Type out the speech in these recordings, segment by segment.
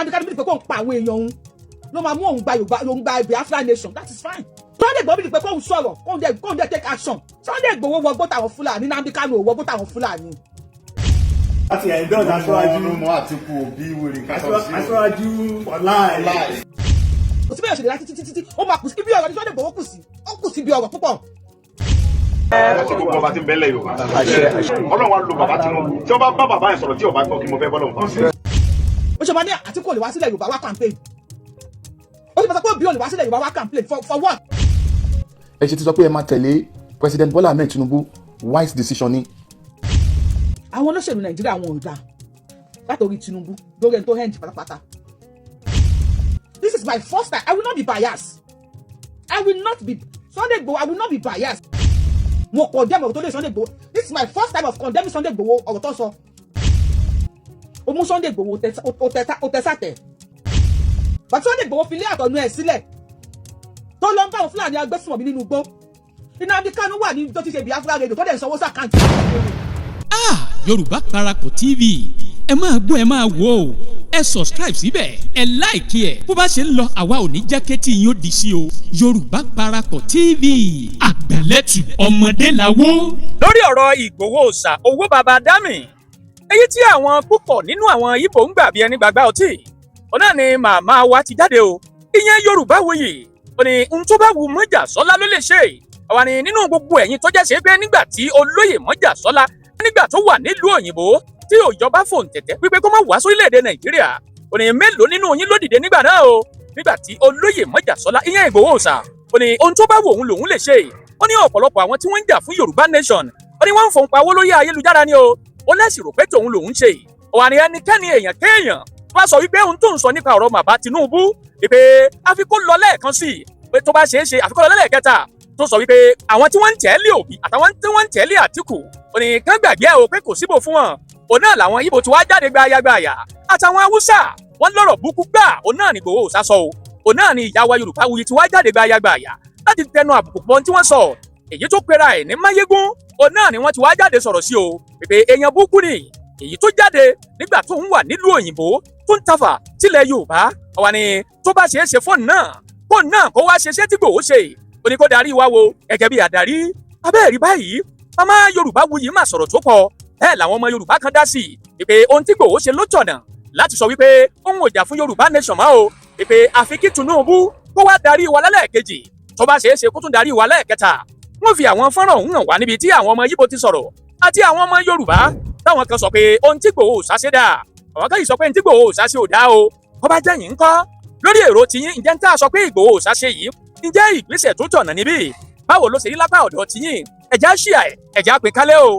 Nnamdi Kanu bí pé kóun pa àwọn èèyàn òun ló máa mú òun gba Yorùbá, òun gba Biafra nation, that is fine. Sunday Igboho bí pé kóun sọ̀rọ̀, kóun dẹ̀ take action. Sunday Igboho wọgbó táwọn Fúlàní, Nnamdi Kanu ò wọgbó táwọn Fúlàní. Láti endorse aṣáájú. Mọ Àtìkù, Òbí, wèrè kátó sí o. Aṣáájú for life. Kò sí bẹ́ẹ̀ ṣe lè láti títí títí, ó máa kù sí ibi ọ̀rọ̀ ní Sunday Igboho kù sí, ó kù sí ibi ọ̀rọ̀ púpọ̀. Àti gbogbo ọba tí ń bẹ́lẹ̀ Yorùbá, Ọlọ́run wa lo bàbá Tinubu. Tí wọ́n bá bá bàbá yẹn sọ̀rọ̀, tí ọba gbọ́, kí mo fẹ́ bọ́lọ̀ fún. Ó ṣe máa ní Àtìkù ò lè wá sílẹ̀ Yorùbá wá campaign, ó ṣe máa sọ pé Òbí ò lè wá sílẹ̀ Yorùbá wá campaign, for what? Ẹ ṣe ti sọ pé ẹ máa tẹ̀lé President Bola Ahmed Tinubu, wise decision ni. Àwọn olóṣèlú Nàìjíríà, wọn ò dáa, látòrí Tinubu lórí ẹni tó hẹ́ǹdì pátápátá. This is my first time. I will not be biased. I will not be Sunday Igboho, I will not be biased. Mo condemn ọ̀rọ̀ tó lé Sunday Igboho. This is my first time of condemning Sunday Igboho. Ọ̀rọ̀ tó sọ, o mú Sunday Igboho, o tẹ sàtẹ̀ bàtí Sunday Igboho fi lé àtọ̀nù ẹ̀ sílẹ̀ tó lọ ń bá àwọn Fúlàní agbésùnmọ̀mí nínú igbó. Nnamdi Kanu wà ní tó ti ṣe Biafra radio, tó dẹ̀ ń sanwó sí account. Ah, Yorùbá Parapọ̀ TV, ẹ máa gbọ́, ẹ máa wò ó. Ẹ subscribe síbẹ̀, ẹ like ẹ̀. Bó bá ṣe ń lọ, àwa ò ní jẹ́ kétí yín ó di sí o. Yorùbá Parapọ̀ TV, àgbàlẹ́tù ọmọdé làwọ́. Lórí ọ̀rọ̀ Ìgbòho Òòṣà, owó baba dami, èyí tí àwọn púpọ̀ nínú àwọn Ìgbò ń gbà bí ẹni gbàgbá ọtí, òun náà ni màmá wa ti jáde o, ìyẹn Yorùbá Wuyì. Ó ní n tó bá wù Mọ́jàsọ́lá ló lè ṣe. Àwa ni nínú gbogbo ẹ̀yin tó jẹ́ ṣe pé nígbà tí olóyè Mọ́jàsọ́lá, nígbà tó wà nílùú òyìnbó, tí òjọba fòǹtẹ̀tẹ̀ wípé kó má wá sórílẹ̀-èdè Nàìjíríà, ó ní mélòó nínú yín ló dìde nígbà náà o? Nígbà tí olóyè Mọ́jàsọ́lá, ìyẹn Ìgbòho Òòṣà, ó ní ohun tó bá wù òun lòun lè ṣe. Ó ní ọ̀pọ̀lọpọ̀ àwọn tí wọ́n ń jà fún Yorùbá nation, ó ní wọ́n ń fòun pawó lórí ayélujára ni o. Ó lẹ́sìn rò pé tòun lòun ṣe. Ó wà ní ẹnikẹ́ni, èèyàn kéèyàn wá sọ wípé ohun tó ń sọ nípa ọ̀rọ̀ bàbá Tinubu, wípé àfi kó lọ lẹ́ẹ̀kan sí i, pé tó bá ṣeé ṣe, àfi kó lọ lẹ́ẹ̀kẹta, tó sọ wípé àwọn tí wọ́n ń tẹ̀lé Òbí àtàwọn tí wọ́n ń tẹ̀lé Àtìkù, ó ní kán gbàgbé ẹ̀ o, pé kò síbò fún wọn. Òun náà làwọn Ìgbò tí wàá jáde gbayagbaya àtàwọn Haúsá, wọn lọ́rọ̀ burúkú gbà. Òun náà ní Ìgbòho Òòṣà sọ o. Òun náà ní ìyá wa Yorùbá Wuyì tí wàá jáde gbayagbaya láti tẹnu àbùkù pọ̀ tí wọ́n sọ. Èyí tó pera ẹ̀ ní Máyégún, òun náà ni wọ́n ti wá jáde sọ̀rọ̀ sí o, pé èèyàn burúkú ni èyí tó jáde nígbà tó ń wà nílùú òyìnbó, tó ń tafà sílẹ̀ Yorùbá. Ọ̀wà ni tó bá ṣeé ṣe fóònù náà, fóònù náà kó wá ṣe iṣẹ́ tí Ìgbòho ṣe, ó ní kó darí wa wo gẹ́gẹ́ bí àdarí abẹ́ẹ̀rí báyìí. Màmá Yorùbá Wuyì mà sọ̀rọ̀ tó pọ̀. Bẹ́ẹ̀ làwọn ọmọ Yorùbá kan dá sí i pé ohun tí Ìgbòho ṣe ló tọ̀nà láti sọ wípé òun ò jà fún Yorùbá nation mọ́ o, pé àfi kí Tinubu kó wá darí wa lẹ́lẹ́ẹ̀kejì, tó bá ṣeé ṣe kó tún darí wa lẹ́ẹ̀kẹta. Wọ́n fi àwọn fọ́nrán ọ̀hún hàn wá níbi tí àwọn ọmọ Yíbo ti sọ̀rọ̀ àti àwọn ọmọ Yorùbá, táwọn kan sọ pé ohun tí Ìgbòho ṣàṣe dáa, àwọn kan yìí sọ pé ohun tí Ìgbòho ṣàṣe ò dáa o. Wọ́n bá jẹ́yìn ńkọ́ lórí èrò tiyín? Ǹjẹ́ ń tá a sọ pé Ìgbòho ṣàṣe yìí, ǹjẹ́ ìgbésẹ̀ tó tọ̀nà níbí? Báwo ló ṣe rí lápá ọ̀dọ̀ tiyín? Ẹ̀já ṣíà ẹ̀, ẹ̀já pín kálẹ̀ o.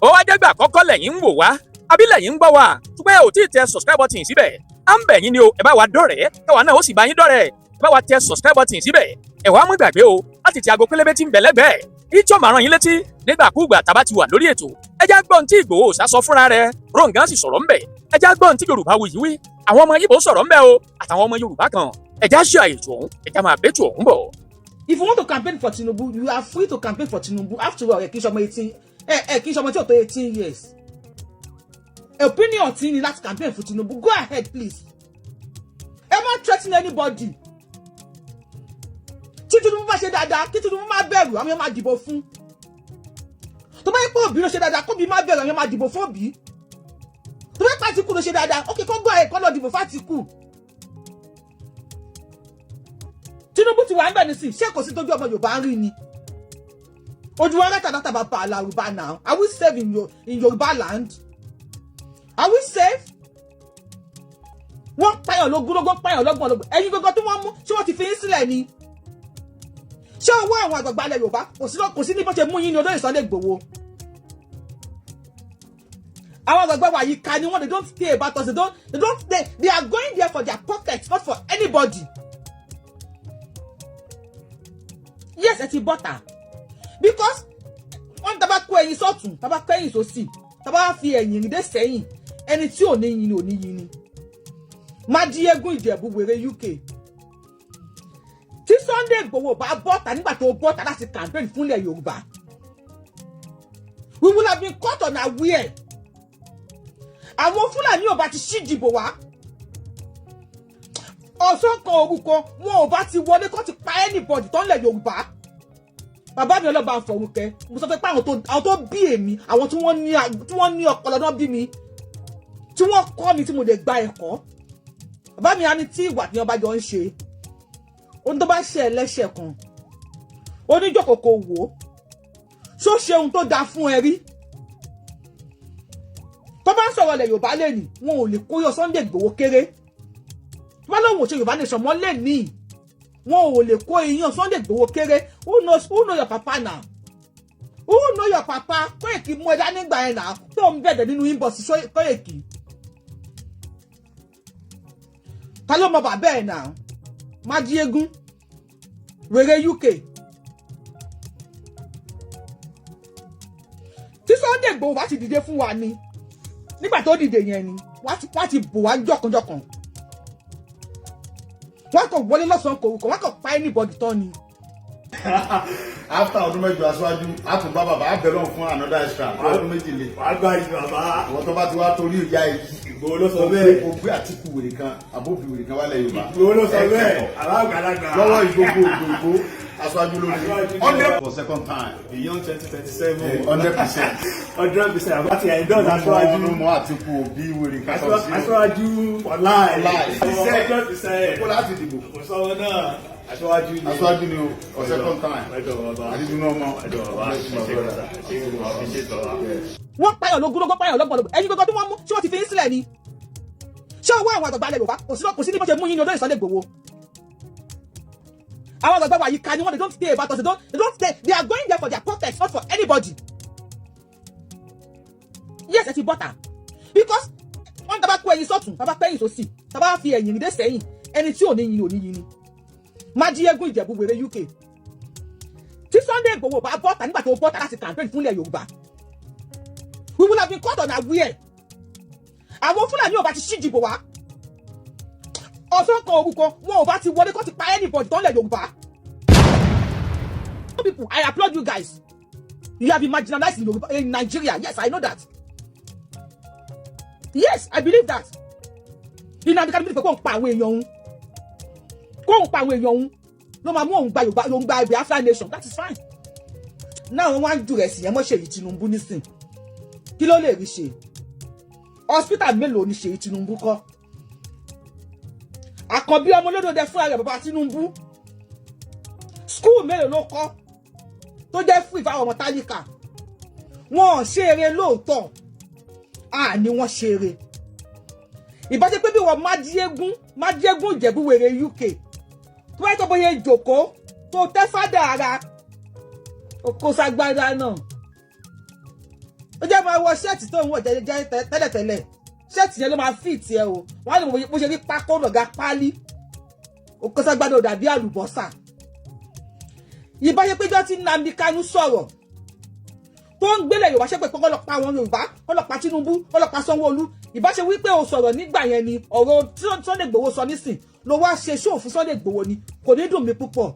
Ó wá jẹ́gbà àkọ́kọ́ lẹ́yìn ń wò wá àbí lẹ́yìn ń gbọ́ wá, ṣùgbọ́n ẹ ò tí ì tẹ subscribe button síbẹ̀, à ń bẹ̀ yín ni o. Ẹ bá wa dọ̀rẹ́, káwa náà ó sì bá yín dọ̀rẹ́. Ẹ bá wa tẹ subscribe button síbẹ̀. Ẹ wá mú gbàgbé o láti ti aago pélébé tí ń bẹ lẹ́gbẹ̀ẹ́ èyí tí ó máa rán yín létí nígbàkúùgbà tá a bá ti wà lórí ètò. Ẹ já gbọ́n tí Ìgbòho Òòṣà sọ fúnra rẹ̀, Róǹgán sì sọ̀rọ̀ ńbẹ̀. Ẹ já gbọ́n tí Yorùbá Wuyì wí, àwọn ọmọ Yíbò sọ̀rọ̀ ńbẹ̀ o, àtàwọn ọmọ Yorùbá kan. Ẹ já ṣe àyètò ọ̀hún, ẹ já máa bẹ́tù ọ̀hún bọ̀. If you want to campaign for Tinubu, you are free to campaign for Tinubu. After all, ẹ kì í ṣọmọ 18, ẹ kì í ṣọmọ tí ò tó 18 years. Opinion tí ní láti campaign for Tinubu, go ahead, please. Ẹ má threaten anybody. Tí Tinubu bá ṣe dáadáa, kí Tinubu má bẹ̀rù, àwọn èèyàn máa dìbò fún. Tó bá yẹ pé Òbí ló ṣe dáadáa, kóbi má bẹ̀rù, àwọn èèyàn máa dìbò fún Òbí. Tó bá yẹ pé Àtìkù ló ṣe dáadáa, ó kí kó go ahead, kó lọ dìbò fún Àtìkù. Tinubu ti wà ń bẹ̀ nísìn, ṣé kò sí tójú ọmọ Yorùbá ń rí ni? Ojú wa rẹ́tà látà bá àlàrúbá now. Are we safe in Yorùbá land? Are we safe? Wọ́n pààyàn lógúnlógún, pààyàn lọ́gbọ̀n lọ́gbọ̀n. Ẹ̀yin gbogbo tí wọ́n mú, ṣé wọ́n ti fi yín sílẹ̀ ni? Ṣé owó àwọn àgbààgbà ilẹ̀ Yorùbá kò sí ní bó ṣe mú yín ní olóyè Sunday Igboho? Àwọn àgbààgbà wa yìí ka ni wọ́n. They don't care about us. They don't they are going there for their pockets, not for anybody. Yes, ẹ ti bọ́tà, because wọ́n tá bá kó ẹyin sọ́tún, tá bá kó ẹyin sósì, tá bá fi ẹ̀yìn rìn dé sẹ́yìn, ẹni tí ò ní yin ni ò ní yin ni. Májíégún Ìjẹ̀bú wèrè UK, tí Sunday Igboho bá bọ́ta nígbà tó bọ́ta láti campaign fúnlẹ̀ Yorùbá, we will have been caught unaware. Àwọn Fúlàní ò bá ti ṣí ìdìbò wá. Ọ̀sán kan orúkọ wọn ò bá ti wọlé kó ti pa anybody tó ń lẹ̀ Yorùbá. Bàbá mi ọlọ́ba àfọ̀rúnkẹ́, mo sọ pé àwọn tó bí èmi, àwọn tí wọ́n ní ọpọlọ náà bí mi, tí wọ́n kọ́ mi, tí mo lè gba ẹ̀kọ́. Bàbá mi á ní tí ìwà tí wọ́n bá jọ ń ṣe ohun tó bá ṣe ẹlẹ́ṣẹ̀ kan, oníjókòó kò wò ó, ṣó ṣe ohun tó dáa fún ẹ rí. Tó bá ń sọ̀rọ̀ ilẹ̀ Yorùbá lẹ́nìí, wọn ò lè kóyọ Sunday Igboho kéré. Tó bá lóun ò ṣe Yorùbá nation mọ́ lẹ́nìí, wọn ò lè kó iyán Sunday Igboho kéré. Who knows? Who know your papa now? Who know your papa? Koiki mú ẹja nígbà yẹn náà tó ń bẹ̀rẹ̀ nínú inbox. Koiki, ta ló mọ bàbá ẹ̀ náà? Májíégún wèrè UK. Tí Sunday Igboho bá ti dìde fún wa ni nígbà tó dìde yẹn ni wọ́n ti bò wá jọ̀kanjọ̀kan. Wọ́n kàn wọlé lọ́sàn-án kò wọ́n kàn pa anybody tán ni. After ọdún 8 aṣáájú, a tún bá bàbá abẹ́lọ́ fún another extra ọdún 2 lé. Wàá gba ìlú bàbá. Àwọn tó bá ti wá torí ìyá yìí. Ìgbòho ló sọ bẹ́ẹ̀. O gbé Àtìkù wèrè kan, àbófin wèrè kan wálẹ̀ Yorùbá. Ìgbòho ló sọ bẹ́ẹ̀. Alágbàlagbà. Lọ́wọ́ ìgbogbo ògbògbò aṣáájú lórí 100 for second time. Beyond 2027. 100%. 100%. Àbá ti endorse aṣáájú. Mọ́ Àtìkù òbí wèrè kan sọ sí. Aṣáájú for life. Life. 100%. Kó láti dìbò. Kò sọ́wọ́ náà. Aṣáájú ni. Aṣáájú ni o for second time. Ẹjọ́ bàbá. Àdídúnú ọmọ. Ẹjọ́ bàbá. Ẹ ṣe bàbá. Wọ́n pààyàn lógúnlógún, pààyàn lọ́gbọ̀n lọ́gbọ̀n. Ẹ̀yin gbogbo tí wọ́n mú, tí wọ́n ti fi yín sílẹ̀ ni. Ṣé owó àwọn àgbàgbà ilẹ̀ Yorùbá kò sí ní bó ṣe mú yín ní olóyè Sunday Igboho? Àwọn àgbàgbà wà yìí ká ni wọ́n. They don't stay about us. They don't stay. They are going there for their pockets, not for anybody. Yes, ẹ ti bọ́tà because wọ́n dábàá kó ẹyin sọ́tún, tábà pẹ́yìn sósì, tábà fi ẹ̀yìn dé sẹ́yìn, ẹni tí ò ní yin ò ní yin ni. Májíégún Ìjẹ̀bú wèrè UK. Tí Sunday Igboho bá bọ́tà nígbà tó bọ́tà láti campaign fúnlẹ̀ Yorùbá, we will have been caught unaware. Àwọn Fúlàní ò bá ti ṣíjìbò wá. Ọ̀sán kan orúkọ wọn ò bá ti wọlé kó ti pa anybody tó ń lẹ̀ Yorùbá. People, I applaud you guys. You have been marginalized in Yoruba, in Nigeria. Yes, I know that. Yes, I believe that. Nnamdi Kanu pé kó ń pa àwọn èèyàn òun, kó ń pa àwọn èèyàn òun ló máa mú òun gba Yorùbá, òun gba Biafra nation. That is fine. Now wọ́n wá ń jù rẹ̀ sí yẹn mọ́ Ṣèyí Tinubu nísìn. Kí ló lè rí ṣe? Hospital mélòó ni Ṣèyí Tinubu kọ́? Àkànbí ọmọ olódòdè fúnra rẹ̀, bàbá Tinubu, school mélòó ló kọ́ tó jẹ́ free fáwọn ọmọ tálíkà? Wọn ò ṣe eré lóòótọ́ à ní wọ́n ṣe eré. Ìbáṣe pé bí wọ́n májíégún, májíégún Ìjẹ̀bú wèrè UK, tó bá yẹ tó bóyá jòkó tó tẹ́ fádà ara kó ságbádá náà, ó jẹ́ máa wọ ṣẹ́ẹ̀tì tó ń wọ̀ jẹ́jẹ́ tẹ́lẹ̀tẹ́lẹ̀. Ṣẹ́ẹ̀tì yẹn ló máa fit ẹ o. Wọ́n á lè mọ bó ṣe rí pákó lọ̀gá pálí ó kó ságbádá, ò dàbí àlùbọ́sà. Ìbáṣe péjọ tí Nnamdi Kanu sọ̀rọ̀ tó ń gbélé Yorùbá ṣépè pé kọ́ lọ pa àwọn Yorùbá, kọ́ lọ pa Tinubu, kọ́ lọ pa Sanwó-Olú, ìbáṣe wípé o sọ̀rọ̀ nígbà yẹn ni ọ̀rọ̀ tí Sunday Igboho sọ nísìn ló wá ṣe ṣóò fún Sunday Igboho ni, kò ní dùn mí púpọ̀.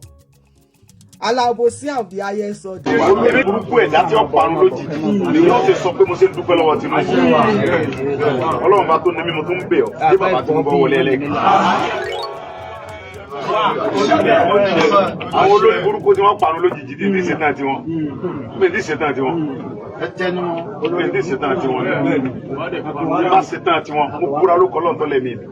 Alábòsí àbí ayé ń sọ dé. Olórí burúkú ẹ̀dá tí ó parun lójijì ni yóò ṣe sọ pé mo ṣe ń dúpẹ́ lọ́wọ́ Tinubu. Ọlọ́run bá tó ní mímu tó ń bẹ̀ ọ́ bí bàbá Tinubu wọlé ẹlẹ́gẹ̀ẹ́. Àwọn olórí burúkú tí wọ́n parun lójijì tí ní ṣetán tiwọn, mi ní ṣetán tiwọn, mi ní ṣetán tiwọn, ní bá ṣetán tiwọn, mo búra ló kọ́ lọ́ntọ́ lẹ́mí mi,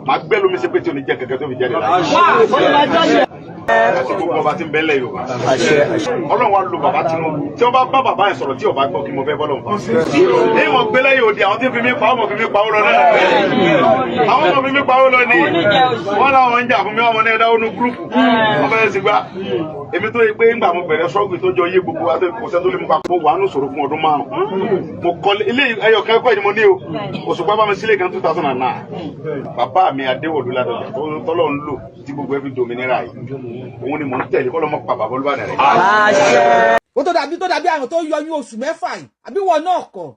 màá gbẹ́ lómi ṣe pé tí ò ní jẹ́ kẹ̀kẹ́ tó fi jáde láyé. Gbogbo ọba tí ń bẹ́lẹ̀ Yorùbá, Ọlọ́run wa lo bàbá Tinubu. Tí wọ́n bá bá bàbá yẹn sọ̀rọ̀ tí ọba gbọ́, kí mo fẹ́ bọ́lọ̀ nfa ní ìmọ̀ gbélé yóò di àwọn tí ń fi mí pa ọmọ fi mí pa ó lọ náà. Àwọn ọmọ fi mí pa ó lọ ní wọ́n láwọn ń jà fún mi. Ọmọ náà dáwọ́ nu group wọ́n fẹ́ẹ́ sì gbá èmi tó yẹ pé ńgbà mo bẹ̀rẹ̀ sọ́ọ̀gì tó jọ yé gbogbo wa kò sẹ́ tó lè mú pa. Mo wà nù sọ̀rọ̀ fún ọdún 5. Mo kọ́ ilé ẹyọ kẹ́kọ̀ọ́ ni mo ní o. Òṣùpá bá mi sílé kan 2009. Bàbá mi Adéwọ̀lú Ládọjà tọ́lọ́ ń lò tí gbogbo ẹ fi dòmìnira yìí, òun ni mò ń tẹ̀lé kọ́ ló mọ̀ pa bàbá Olúbàdàn rẹ̀. Ó tó dàbí àrùn tó yọyún oṣù 6 yìí, àbí wọn náà kọ̀?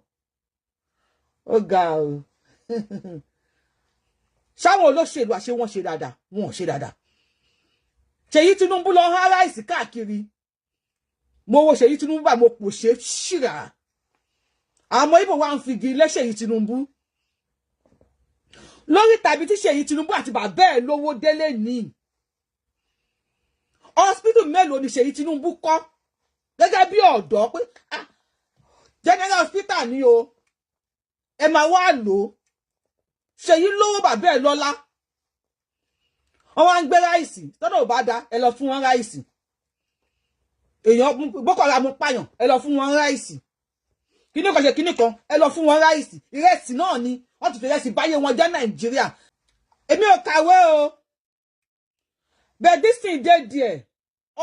Ó ga o. Ṣáwọn olóṣèlú àṣé wọn ṣe dáadáa? Wọn ò ṣe dáadáa. Ṣèyí Tinubu lọ há rice káàkiri. Mo wo Ṣèyí Tinubu bá mo pò ṣe ṣìrà. Àmọ́ ibo wa ń figi ilé Ṣèyí Tinubu. Lórí tàbí tí Ṣèyí Tinubu àti bàbá ẹ̀ lówó délé ní, hospital mélòó ni Ṣèyí Tinubu kọ́ gẹ́gẹ́ bí ọ̀dọ́ pé, ah, general hospital ni o, ẹ máa wá lò ó? Ṣèyí lówó, bàbá ẹ̀ lọ́lá. Wọ́n wá ń gbé rice tọ́nà ò bá da, ẹ lọ fún wọn rice. Èèyàn Boko Haram pààyàn, ẹ lọ fún wọn rice. Kíní kan ṣe kíní kan, ẹ lọ fún wọn rice. Ìrẹsì náà ni wọ́n ti fi ìrẹsì báyé wọn jẹ́. Nàìjíríà, èmi ò kàwé o, but this thing dey there.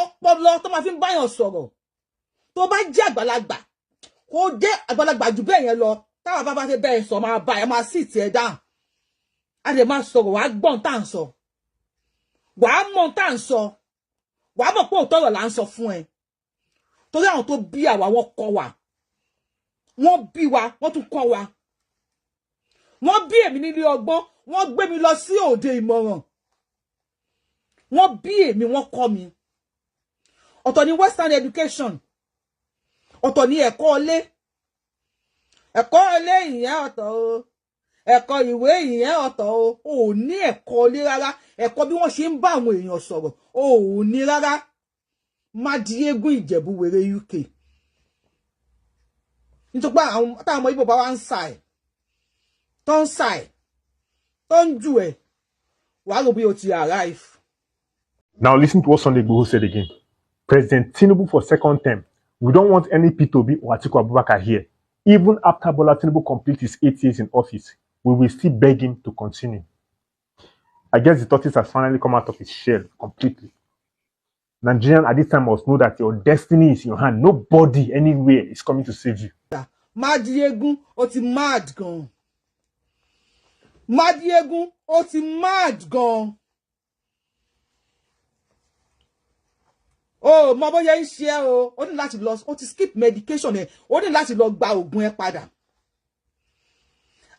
Ọpọlọ tó máa fi ń báyàn sọ̀rọ̀, tó bá jẹ́ àgbàlagbà, kó jẹ́ àgbàlagbà jù bẹ́ẹ̀ yẹn lọ, táwọn bá bá ṣe bẹ́ẹ̀ sọ, máa bá ẹ máa sì tiẹ̀ dáhùn, á lè máa sọ̀rọ̀, wàá gbọ́n tá à ń sọ, wàá mọ̀ tá à ń sọ, wàá mọ̀ pé òótọ́ ọ̀rọ̀ là ń sọ fún ẹ. Torí àwọn tó bí àwa, wọ́n kọ́ wa, wọ́n bí wa, wọ́n tún kọ́ wa. Wọ́n bí èmi nílé ọgbọ́n, wọ́n gbé mi lọ sí òde ìmọ̀ràn. Wọ́n bí èmi, wọ́n kọ́ mi. Ọ̀tọ̀ ni western education, ọ̀tọ̀ ni ẹ̀kọ́ ilé. Ẹ̀kọ́ ilé ìyẹn ọ̀tọ̀ o, ẹ̀kọ́ ìwé ìyẹn ọ̀tọ̀ o. Ò ní ẹ̀kọ́ ilé rárá, ẹ̀kọ́ bí wọ́n ṣe ń bá àwọn èèyàn sọ̀rọ̀, o ò ní rárá. Mádìégún Ìjẹ̀bú wèrè UK, nítorí pé àwọn táwọn ọmọ Ìgbò bá wá ń sà ẹ̀, tó ń sà ẹ̀, tó ń jù ẹ̀, wàá rò bí o ti arrive. Now listen to what Sunday Igboho said again. "President Tinubu for second term. We don't want any P2B or Atiku Abubakar here. Even after Bola Tinubu completes his 8 years in office, we will still beg him to continue." I guess the tortoise has finally come out of his shell completely. Nigerian at this time must know that your destiny is in your hand. Nobody anywhere is coming to save you. Mádìégún, ó ti mad gan. Mádìégún, ó ti mad gan. O mọ bóyá ń ṣe ẹ́ o. Ó ní láti lọ, ó ti skip medication ẹ, ó ní láti lọ gba oògùn ẹ padà.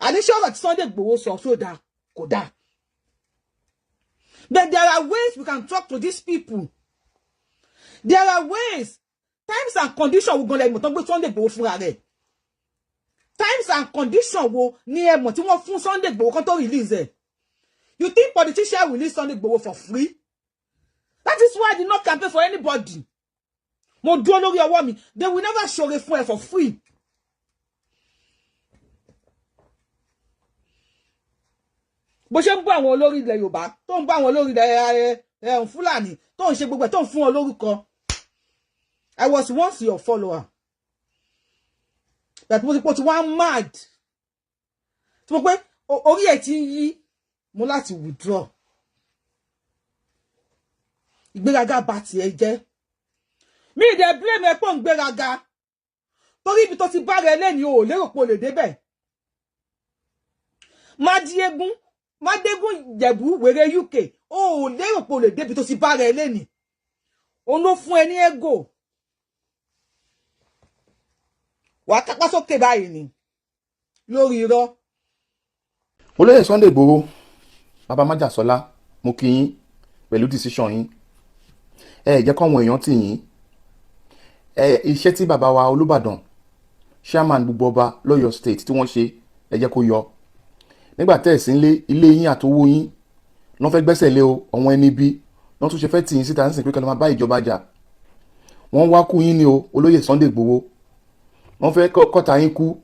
Àníṣe ọ̀rọ̀ tí Sunday Igboho sọ sódà kò dáa, but there are ways we can talk to these people. There are ways, times and conditions wo gan lẹ mọ̀ tán gbé Sunday Igboho fúnra rẹ̀? Times and conditions wo ni ẹ mọ̀ tí wọ́n fún Sunday Igboho kan tó release ẹ̀? You think politicians release Sunday Igboho for free? That is why I did not campaign for anybody. Mo dúró lórí ọwọ́ mi. They will never ṣoore fún ẹ for free. Bó ṣe ń bú àwọn olórí ilẹ̀ Yorùbá, tó ń bú àwọn olórí ilẹ̀ ẹ Fúlàní, tó ń ṣe gbogbo ẹ̀, tó ń fún wọn lórúkọ. I was once your follower, but mo ti pọ̀ tí wọ́n á mad, tí mo pé orí ẹ̀ ti ń yí, mo láti withdraw. Ìgbéraga bá tiẹ̀ jẹ́. Mi ì dẹ̀ blame ẹ pọ̀ ń gbéraga, torí ibi tó ti bá rẹ lẹ́ni, o ò lérò pé o lè débẹ̀. Mádìégún, Mádégún Ìjẹ̀bú wèrè UK, o ò lérò pé o lè débi tó ti bá rẹ lẹ́ni. Òun ló fún ẹ ní ego. Wàá kápá sókè báyìí ni lórí irọ́. Olóyè Sunday Igboho, bàbá májàsọlá, mo kí yín pẹ̀lú decision yín. Ẹ jẹ́ kọ́wọn èèyàn tì yín. Ẹ iṣẹ́ tí bàbá wa Olúbàdàn, chairman gbogbo ọba lọ́yọ̀ State, tí wọ́n ṣe, ẹ jẹ́ kó yọ. Nígbà tẹ́ ẹ̀ sí ilé, ilé yín àtowó yín lọ́n fẹ́ gbẹ́sẹ̀ lé o. Àwọn ẹni bí wọ́n tún ṣe fẹ́ tì yín síta nísìnyí pé kí ló máa bá ìjọba jà. Wọ́n wá kú yín ni o, olóyè Sunday Igboho. Wọ́n fẹ́ kọ́ta yín kú,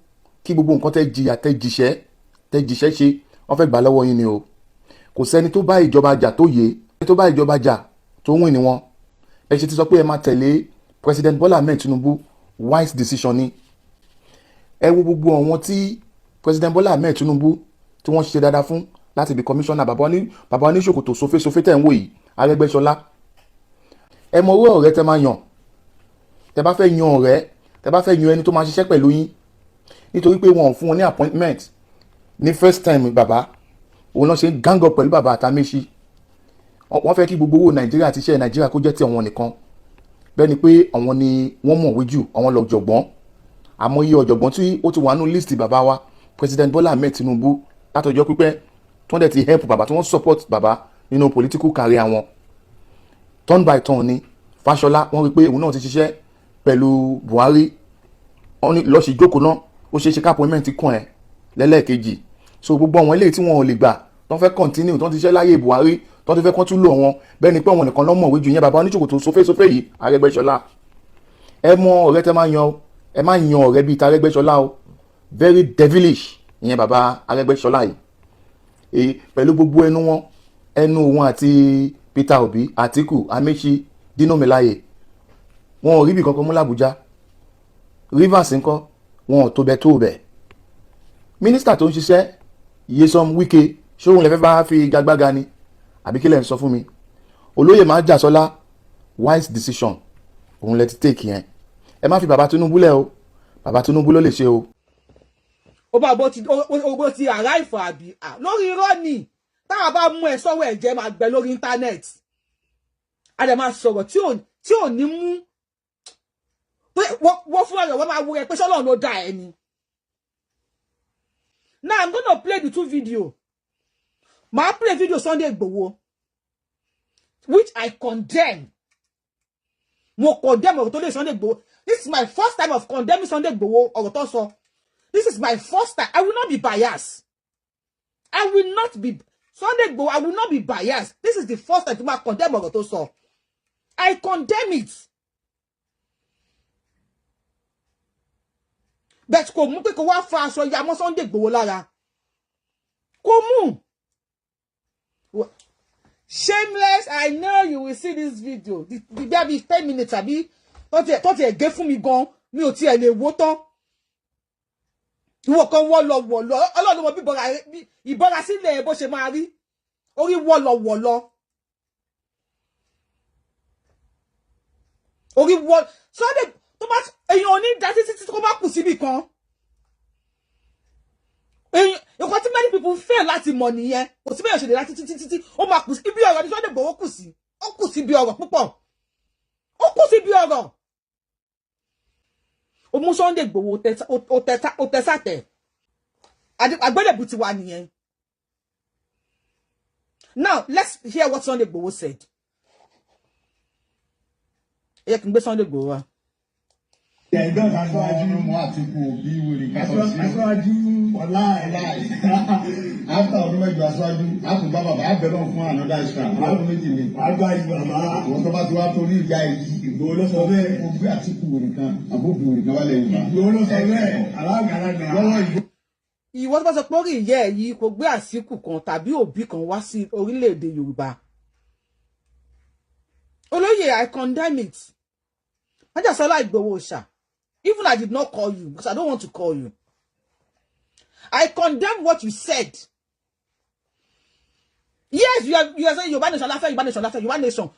kí gbogbo nǹkan tẹ́ jìyà, tẹ́ jìṣẹ́ ṣe, wọ́n fẹ́ gbà lọ́wọ́ yín ni o. Kò sẹ́ni tó bá ìjọba jà tó yé ẹni tó bá ìjọba jà tó wìn ni wọn. Ẹ ṣe ti sọ pé ẹ máa tẹ̀lé President Bola Ahmed Tinubu, wise decision ni. Ẹ wo gbogbo àwọn tí President Bola Ahmed Tinubu tí wọ́n ṣe dáadáa fún láti bí commissioner, bàbá ní bàbá oníṣòkòtò sofésofé tẹ̀ ń wò yìí, Arẹ́gbẹ́ṣọlá. Ẹ mọ owó ọ̀rẹ́ tẹ máa yàn. Tẹ bá fẹ́ yan ọ̀rẹ́, tẹ bá fẹ́ yan ẹni tó máa ṣiṣẹ́ pẹ̀lú yín, nítorí pé wọn ò fún wọn ní appointment ní first time, bàbá òun náà ṣe ń gang up pẹ̀lú bàbá àtàmẹ́sì. Wọ́n fẹ́ kí gbogbo owó Nàìjíríà àti iṣẹ́ Nàìjíríà kó jẹ́ ti àwọn nìkan, bẹ́ẹ̀ ni pé àwọn ni wọ́n mọ̀wé jù, àwọn lọ́jọ̀gbọ́n. Àmọ́ iye ọ̀jọ̀gbọ́n tí ó ti wà nínú list bàbá wa President Bola Ahmed Tinubu látọjọ́ pípẹ́, tí wọ́n dẹ̀ ti help bàbá, tí wọ́n support bàbá nínú political career wọn, turn by turn ni. Fáṣọlá, wọ́n rí i pé òun náà ti ṣiṣẹ́ pẹ̀lú Buhari, wọ́n ní lọ́ọ́ ṣe jókòó náà, ó ṣeé ṣe ká appointment kàn ẹ́ lẹ́lẹ́ẹ̀kejì. So gbogbo àwọn eléyìí tí wọ́n ò lè gbà Tó fẹ́ continue, tó ti ṣe láyé Buhari, tó ti fẹ́ kán tún lò wọn bẹ́ẹ̀ ni pé àwọn nìkan lọ́mọ̀wé ju. Yẹn bàbá oníṣòkòtò sófésófé yìí, Arẹ́gbẹ́ṣọlá, ẹ mọ ọ̀rẹ́ tẹ́ máa yan o. Ẹ má yan ọ̀rẹ́ bíi tArẹ́gbẹ́ṣọlá o. Very devilish ìyẹn bàbá Arẹ́gbẹ́ṣọlá yìí. Èyí pẹ̀lú gbogbo ẹnu wọn, ẹnu wọn àti Peter Obi, Atiku, Amechi, Dino Melaye, wọn ò rí ibì kankan mú l'Abuja. Rivers ńkọ́? Wọn ò tó bẹ tó bẹ. Mínísítà tó ń ṣiṣẹ́, Nyesom Wike, ṣóun lè fẹ́ bá fi gagbága ni, àbí kí lẹ̀ ń sọ fún mi? Olóyè Májàsọ́lá, wise decision òun lẹ ti take yẹn. Ẹ má fi bàbá Tinubu lẹ̀ o. Bàbá Tinubu ló lè ṣe o. Ó bá bó ti ó ti àráìfọ̀ àbí lórí irọ́ ni. Táwa bá mú ẹ sọ́wọ́, ẹ̀jẹ̀ máa gbẹ lórí internet. A dẹ̀ máa sọ̀rọ̀ tí ò ní mú wọ́n fún ẹ̀rọ, wọ́n máa wo ẹ pé sọ́lọ́run ló dá ẹ ni. Now I'm gonna play the two video. Màá play video Sunday Igboho, which I condemn. Mo condemn ọ̀rọ̀ tó lè Sunday Igboho. This is my first time of condemning Sunday Igboho, ọ̀rọ̀ tó sọ. This is my first time. I will not be biased. I will not be Sunday Igboho. I will not be biased. This is the first time to ma condemn ọ̀rọ̀ tó sọ. I condemn it. But kò mú pé kò wá fa aṣọ ya mọ́ Sunday Igboho lára. Kò mú. Shameless, I know you will see this video. The baby 10 minutes àbí tó tiẹ̀ gé fún mi gan, mi ò tiẹ̀ lè wò tán. Ìwọ kan wọ́ lọ wọ̀ lọ, Ọlọ́run mọ bí ìbọra sílẹ̀ bó ṣe máa rí. Orí wọ́ lọ wọ̀ lọ. Orí wọ́ Sunday tó bá èèyàn ò ní dá títí tí kò bá kù síbì kan. Nǹkan tí many people fail láti mọ̀ nìyẹn. Kò sí bẹ́ẹ̀ ṣe lè dá títí títí tí ó máa kù sí ibi ọ̀rọ̀ ní Sunday Igboho kù sí. Ó kù sí ibi ọ̀rọ̀ púpọ̀. Ó kù sí ibi ọ̀rọ̀. Ó mú Sunday Igboho ó tẹ́sàtẹ̀. Àgbélébù ti wà nìyẹn. Now let's hear what Sunday Igboho said. Ẹ yẹ kí n gbé Sunday Igboho wá. Aṣáájú mú Àtìkù Òbí wèrè kásọ̀ sí. Aṣáájú for life. After ọdún 8 aṣáájú, a tún bá bàbá abẹ́lọ́ fún another extra. Ọdún 2 ni. Wàá gba ìbàbá. Ìwọ́n tó bá ti wá torí ìyá yìí. Ìgbòho ló sọ bẹ́ẹ̀. Mo gbé Àtìkù wèrè kan, àbóbi wèrè kan wálẹ̀ Yorùbá. Ìgbòho ló sọ bẹ́ẹ̀. Alágàlagbà. Lọ́wọ́ ìgbó. Ìwọ tó bá sọ pé orí ìyá ẹ yìí kò gbé Àsìkù kan tàbí òbí kan wá sí orílẹ̀-èdè Yorùbá. Olóyè, I condemn it. Májàsọ́lá Ìgbòho Òòṣà, even I did not call you because I don't want to call you. I condemn what you said. Yes, you are saying Yorùbá nation láfẹ́, Yorùbá nation láfẹ́, Yorùbá nation.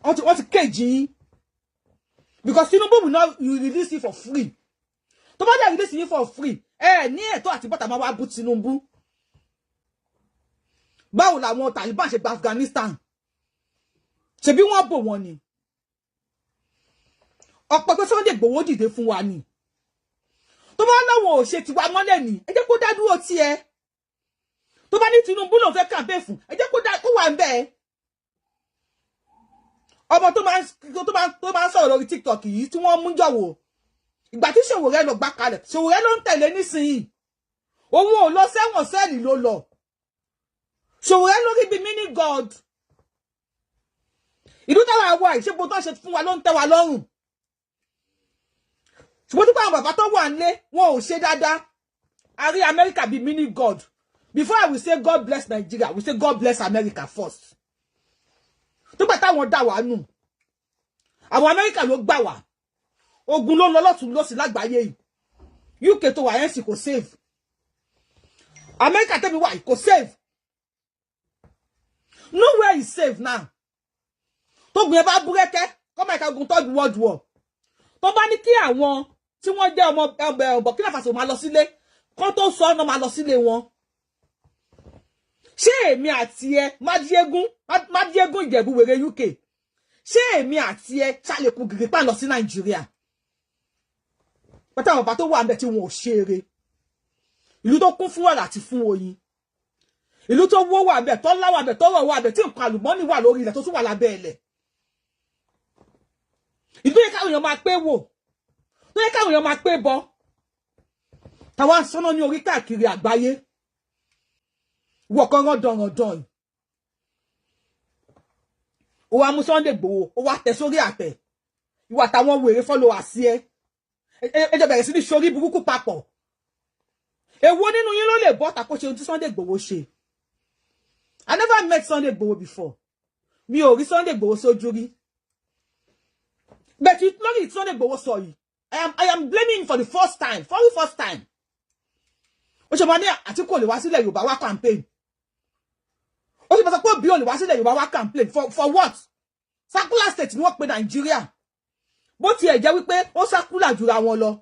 Wọ́n ti kéjì yín. Because Tinubu will not you release you for free. Tó bá dẹ̀ release you for free, ẹ ní ẹ̀tọ́ àti bọ́tà máa wá bú Tinubu. Báwo làwọn Taliban ṣe gba Afghanistan? Ṣebí wọ́n bò wọ́n ni. Ọ̀pọ̀ pé Sunday Igboho dìde fún wa ni. Tó bá láwọn ò ṣe tiwa mọ́lẹ̀ ní, ẹ jẹ́ kó dá dúró tiẹ̀. Tó bá ní Tinubu lòun fẹ́ campaign fún, ẹ jẹ́ kó dá kó wà ń bẹ́ẹ̀. Ọmọ tó máa ń sọ̀rọ̀ lórí TikTok yìí tí wọ́n mú jọ̀wọ́. Ìgbà tí Ṣòwòrẹ́ lọ gbá kalẹ̀, Ṣòwòrẹ́ ló ń tẹ̀lé nísìnyìí. Òun ò lọ sẹ́wọ̀n, cell ló lọ. Ṣòwòrẹ́ lórí bíi mini god. Ìlú táwa wà yìí, ṣé gbogbo tó ń ṣe fún wa ló ń tẹ́ wa lọ́rùn? Ṣùgbọ́n tó bá àwọn bàbá tó wà nílé wọn ò ṣe dáadáa. A rí America bíi mini god. Before I will say God bless Nigeria, we say God bless America first. Tó gbà táwọn dà wá nù, àwọn America ló gbà wá. Ogun ló ń lọ lọ́tún lọ́sì lágbàáyé yìí. UK tó wà yẹn sì kò save. America tẹ́mi wà yìí kò save. Nowhere is safe now. Tógun yẹn bá búrẹ́kẹ́ kọ́mọ ìka ogun Third World War, tó bá ní kí àwọn tí wọ́n jẹ́ ọmọ Burkina Faso máa lọ sílé, kán tó sọ ọ́nà máa lọ sílé wọn. Ṣé èmi àti ẹ, Mádìégún, Mádìégún Ìjẹ̀bú wèrè UK, ṣé èmi àti ẹ ṣàlẹ̀kùn gìrìpá lọ sí Nàìjíríà? Pátá àwọn bàbá tó wà níbẹ̀ tí wọn ò ṣe eré. Ìlú tó kún fún wàrà àti fún oyin, ìlú tó wó wà níbẹ̀, tó lá wà níbẹ̀, tọ́rọ̀ wà níbẹ̀, tí nǹkan àlùmọ́ọ́nì wà lórí ilẹ̀ tó tún wà lábẹ́ ilẹ̀, ìlú tó yẹ káwọn èèyàn máa pé wò, tó yẹ káwọn èèyàn máa pé bọ, táwa ń sọ́nà ní orí káàkiri àgbáyé. Ìwọ kan rán dandan yìí, ó wá mú Sunday Igboho, ó wá tẹ sórí àtẹ. Ìwà àtàwọn wèrè followers ẹ, ẹ jọ bẹ̀rẹ̀ sí ní sórí burúkú papọ̀. Èwo nínú yín ló lè bọ́ tako ṣe ohun tí Sunday Igboho ṣe? I never met Sunday Igboho before. Mi ò rí Sunday Igboho sójú rí, but lórí Sunday Igboho sọ yìí, I am blaming him for the first time, for the first time. Ó ṣe máa ní Àtíkù ò lè wá sílẹ̀ Yorùbá wá campaign. Ó ṣe máa sọ pé Òbí ò lè wá sílẹ̀ Yorùbá wá campaign. For what? Secular state ni wọ́n pe Nàìjíríà. Bó tiẹ̀ jẹ́ wípé ó secular jura wọn lọ,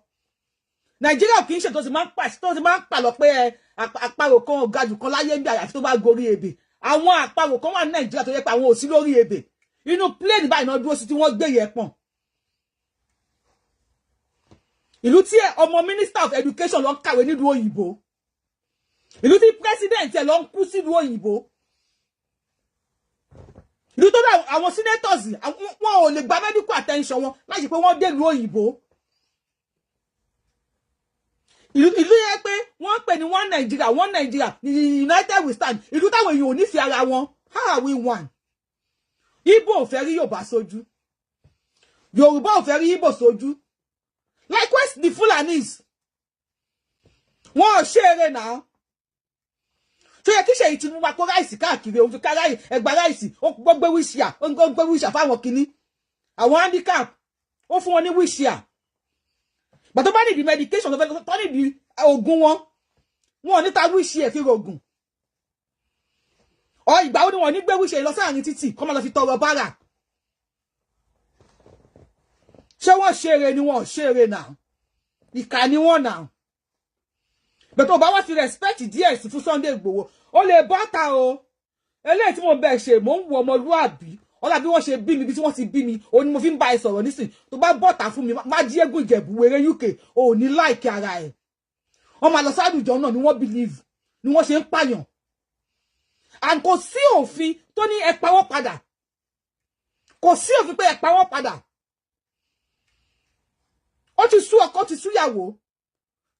Nàìjíríà kì í ṣe tó ti máa ń pàṣẹ, tó ti máa ń pàlọ́ pé ẹ àparò kan ò ga jù kan láyé ń bí, àyàfi tó bá gorí ebè. Àwọn àparò kan wà ní Nàìjíríà tó yẹ pé àwọn ò sí lórí ebè, inú plane báyìí náà dúró sí tí wọ́n gbé yẹn pọ̀n. Ìlú tí ọmọ minister of education lọ ń kàwé nílùú òyìnbó, ìlú tí president ẹ lọ ń kú sílùú òyìnbó, ìlú tó dá àwọn senators, wọn ò lè gba medical attention wọn láti pé wọ́n dé ìlú òyìnbó, ìlú yẹn pé wọ́n ń pè ní one Nigeria, one Nigeria, united we stand, ìlú táwọn èèyàn ò nífẹ̀ẹ́ ara wọn. How are we one? Igbo ò fẹ́ rí Yorùbá sójú, Yorùbá ò fẹ́ rí Igbo sójú. Likewise the Fulanis, wọn ò ṣe eré náà tó yẹ kí Ṣèyí Tinubu máa kó rice káàkiri. Òun fi ká rice, ẹgbà rice, ó gbé wheelchair, ó gbé wheelchair fáwọn kìíní, àwọn handicap, ó fún wọn ní wheelchair. Gbàtọ́ bá nídìí medication, tó fẹ́ tó nídìí oògùn wọn, wọn ò ní ta wheelchair fi rògùn ọ. Ìgbà wo ni wọn ní gbé wheelchair lọ sáàrin títì kọ́ máa lọ fi tọrọ bárà? Ṣé wọ́n ṣe eré ni? Wọ́n ṣe eré náà, ìkà ni wọ́n náà. Bẹ̀tẹ̀ ọba wá fi respect díẹ̀ sí fún Sunday Igboho, ó lè bọ́ta o. Eléyìí tí mo bẹ̀ ṣe, mò ń wo ọmọlúàbí ọlá bí wọ́n ṣe bí mi, bí tí wọ́n ti bí mi, òun ni mo fi ń bá ẹ sọ̀rọ̀ nísìn. Tó bá bọ́ta fún mi, má jí eégún Ìjẹ̀bú wéré UK, ò ní like ara ẹ̀. Wọ́n máa lọ sádùjọ náà ni wọ́n believe ni wọ́n ṣe ń pààyàn, and kò sí òfin tó ní ẹ pa wọ́n padà. Kò sí òfin pé ẹ pa wọ́n padà. Ó ti sú ọkọ, ti sú ìyàwó.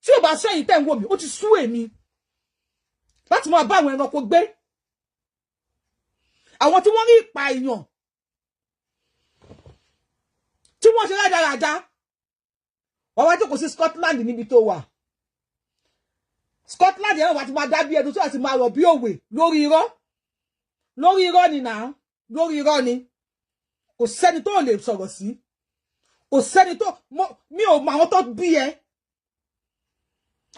Tí ò bá sẹ́yìn tẹ̀ ń wò mí, ó ti sú èmi láti máa bá àwọn ẹranko gbé, àwọn tí wọ́n rí ìpa èèyàn tí wọ́n ṣe rádaràda. Wọ́n wá jókòó sí Scotland níbi tó wà. Scotland yẹn wà ti máa dá bí ẹdun tó àti máa rọ̀ bí òwe lórí irọ́, lórí irọ́ ni náà, lórí irọ́ ni. Kò sẹ́ni tó lè sọ̀rọ̀ sí, kò sẹ́ni tó. Mi ò mọ àwọn tó bí ẹ.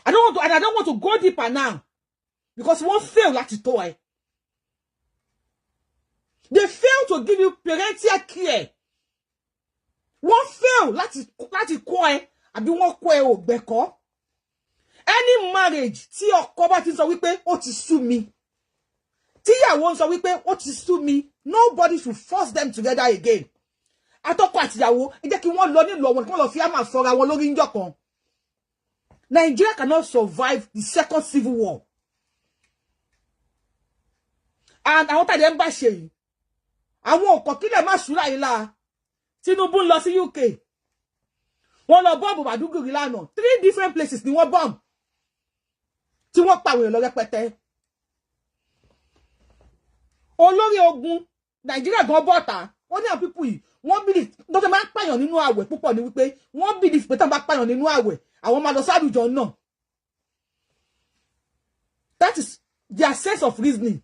I don't want to, and I don't want to go deeper now because wọ́n fail láti tó ẹ. They fail to give you parental care. Wọ́n fail láti kọ́ ẹ, àbí wọ́n kọ́ ẹ ò gbẹ̀kọ́. Any marriage tí ọkọ bá ti sọ wípé ó ti sú mi, tíyàwó ń sọ wípé ó ti sú mi, nobody should force them together again. Atọ́kọ àtìyàwó, ẹ jẹ́ kí wọ́n lọ nílùú wọn, kí wọ́n lọ fi àmà fọra wọn lórí ńjọ́ kan. Nigeria cannot survive the second civil war, and àwọn tàdé ń bá ṣe yìí, àwọn òkò kílẹ̀ má ṣúra yìí la. Tinubu ń lọ sí UK, wọ́n lọ bomb Maiduguri lánàá. Three different places ni wọ́n bomb tí wọ́n pa àwọn èèyàn lọ rẹpẹtẹ. Olórí ogun Nàìjíríà gan bọ́ta, wọ́n ní àwọn people yìí, wọ́n believe tó máa ń pààyàn nínú àwẹ̀ púpọ̀ ni wípé wọ́n believe pé táwọn bá pààyàn nínú àwẹ̀, àwọn máa lọ sádùjọ náà. That is their sense of reasoning.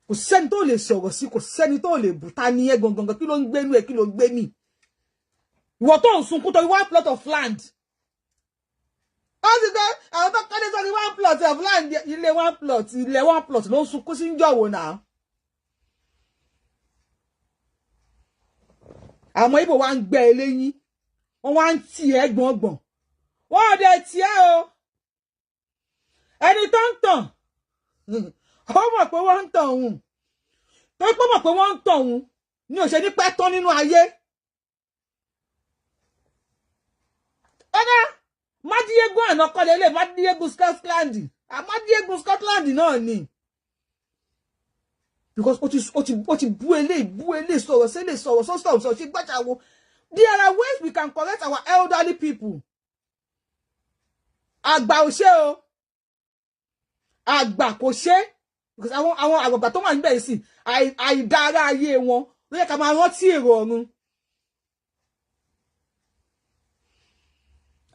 Kò sẹ́ni tó lè sọ̀rọ̀ sí, kò sẹ́ni tó lè bù. Ta ni ẹ gangan? Kí ló ń gbénú ẹ? Kí ló ń gbé mi? Ìwọ tó ń sunkún torí one plot of land, ó ti gbé àwọn tó kọ́lé sórí one plot of land, ilé one plot, ilé one plot ló ń sunkún sí ń jọ̀wọ́ náà. Àwọn Ìgbò wa ń gbẹ́ eléyín, wọ́n wá ń tì ẹ́ gbọ̀ngbọ̀n, wọ́n ò dẹ̀ tì ẹ́ o. Ẹni tó ń tàn, ó mọ̀ pé wọ́n ń tàn òun, tó pọ̀ mọ̀ pé wọ́n ń tàn òun ní òṣè ní pẹ́ tán nínú ayé. Ọ̀gá Mádìyégún àná kọ́lé lè Mádìyégún Scotland, Mádìyégún Scotland náà ni, because ó ti bú eléyìí, bú eléyìí, sọ̀rọ̀ sí eléyìí, sọ̀rọ̀ sọ́sọ̀ sọ̀rọ̀ sí gbàjà wo. There are ways we can correct our elderly people. Àgbà ò ṣe o, àgbà kò ṣe, because àwọn àgbàgbà tó wà níbẹ̀ yìí sì àìdára ayé wọn ló yẹ ká máa rántí èrò ọ̀run.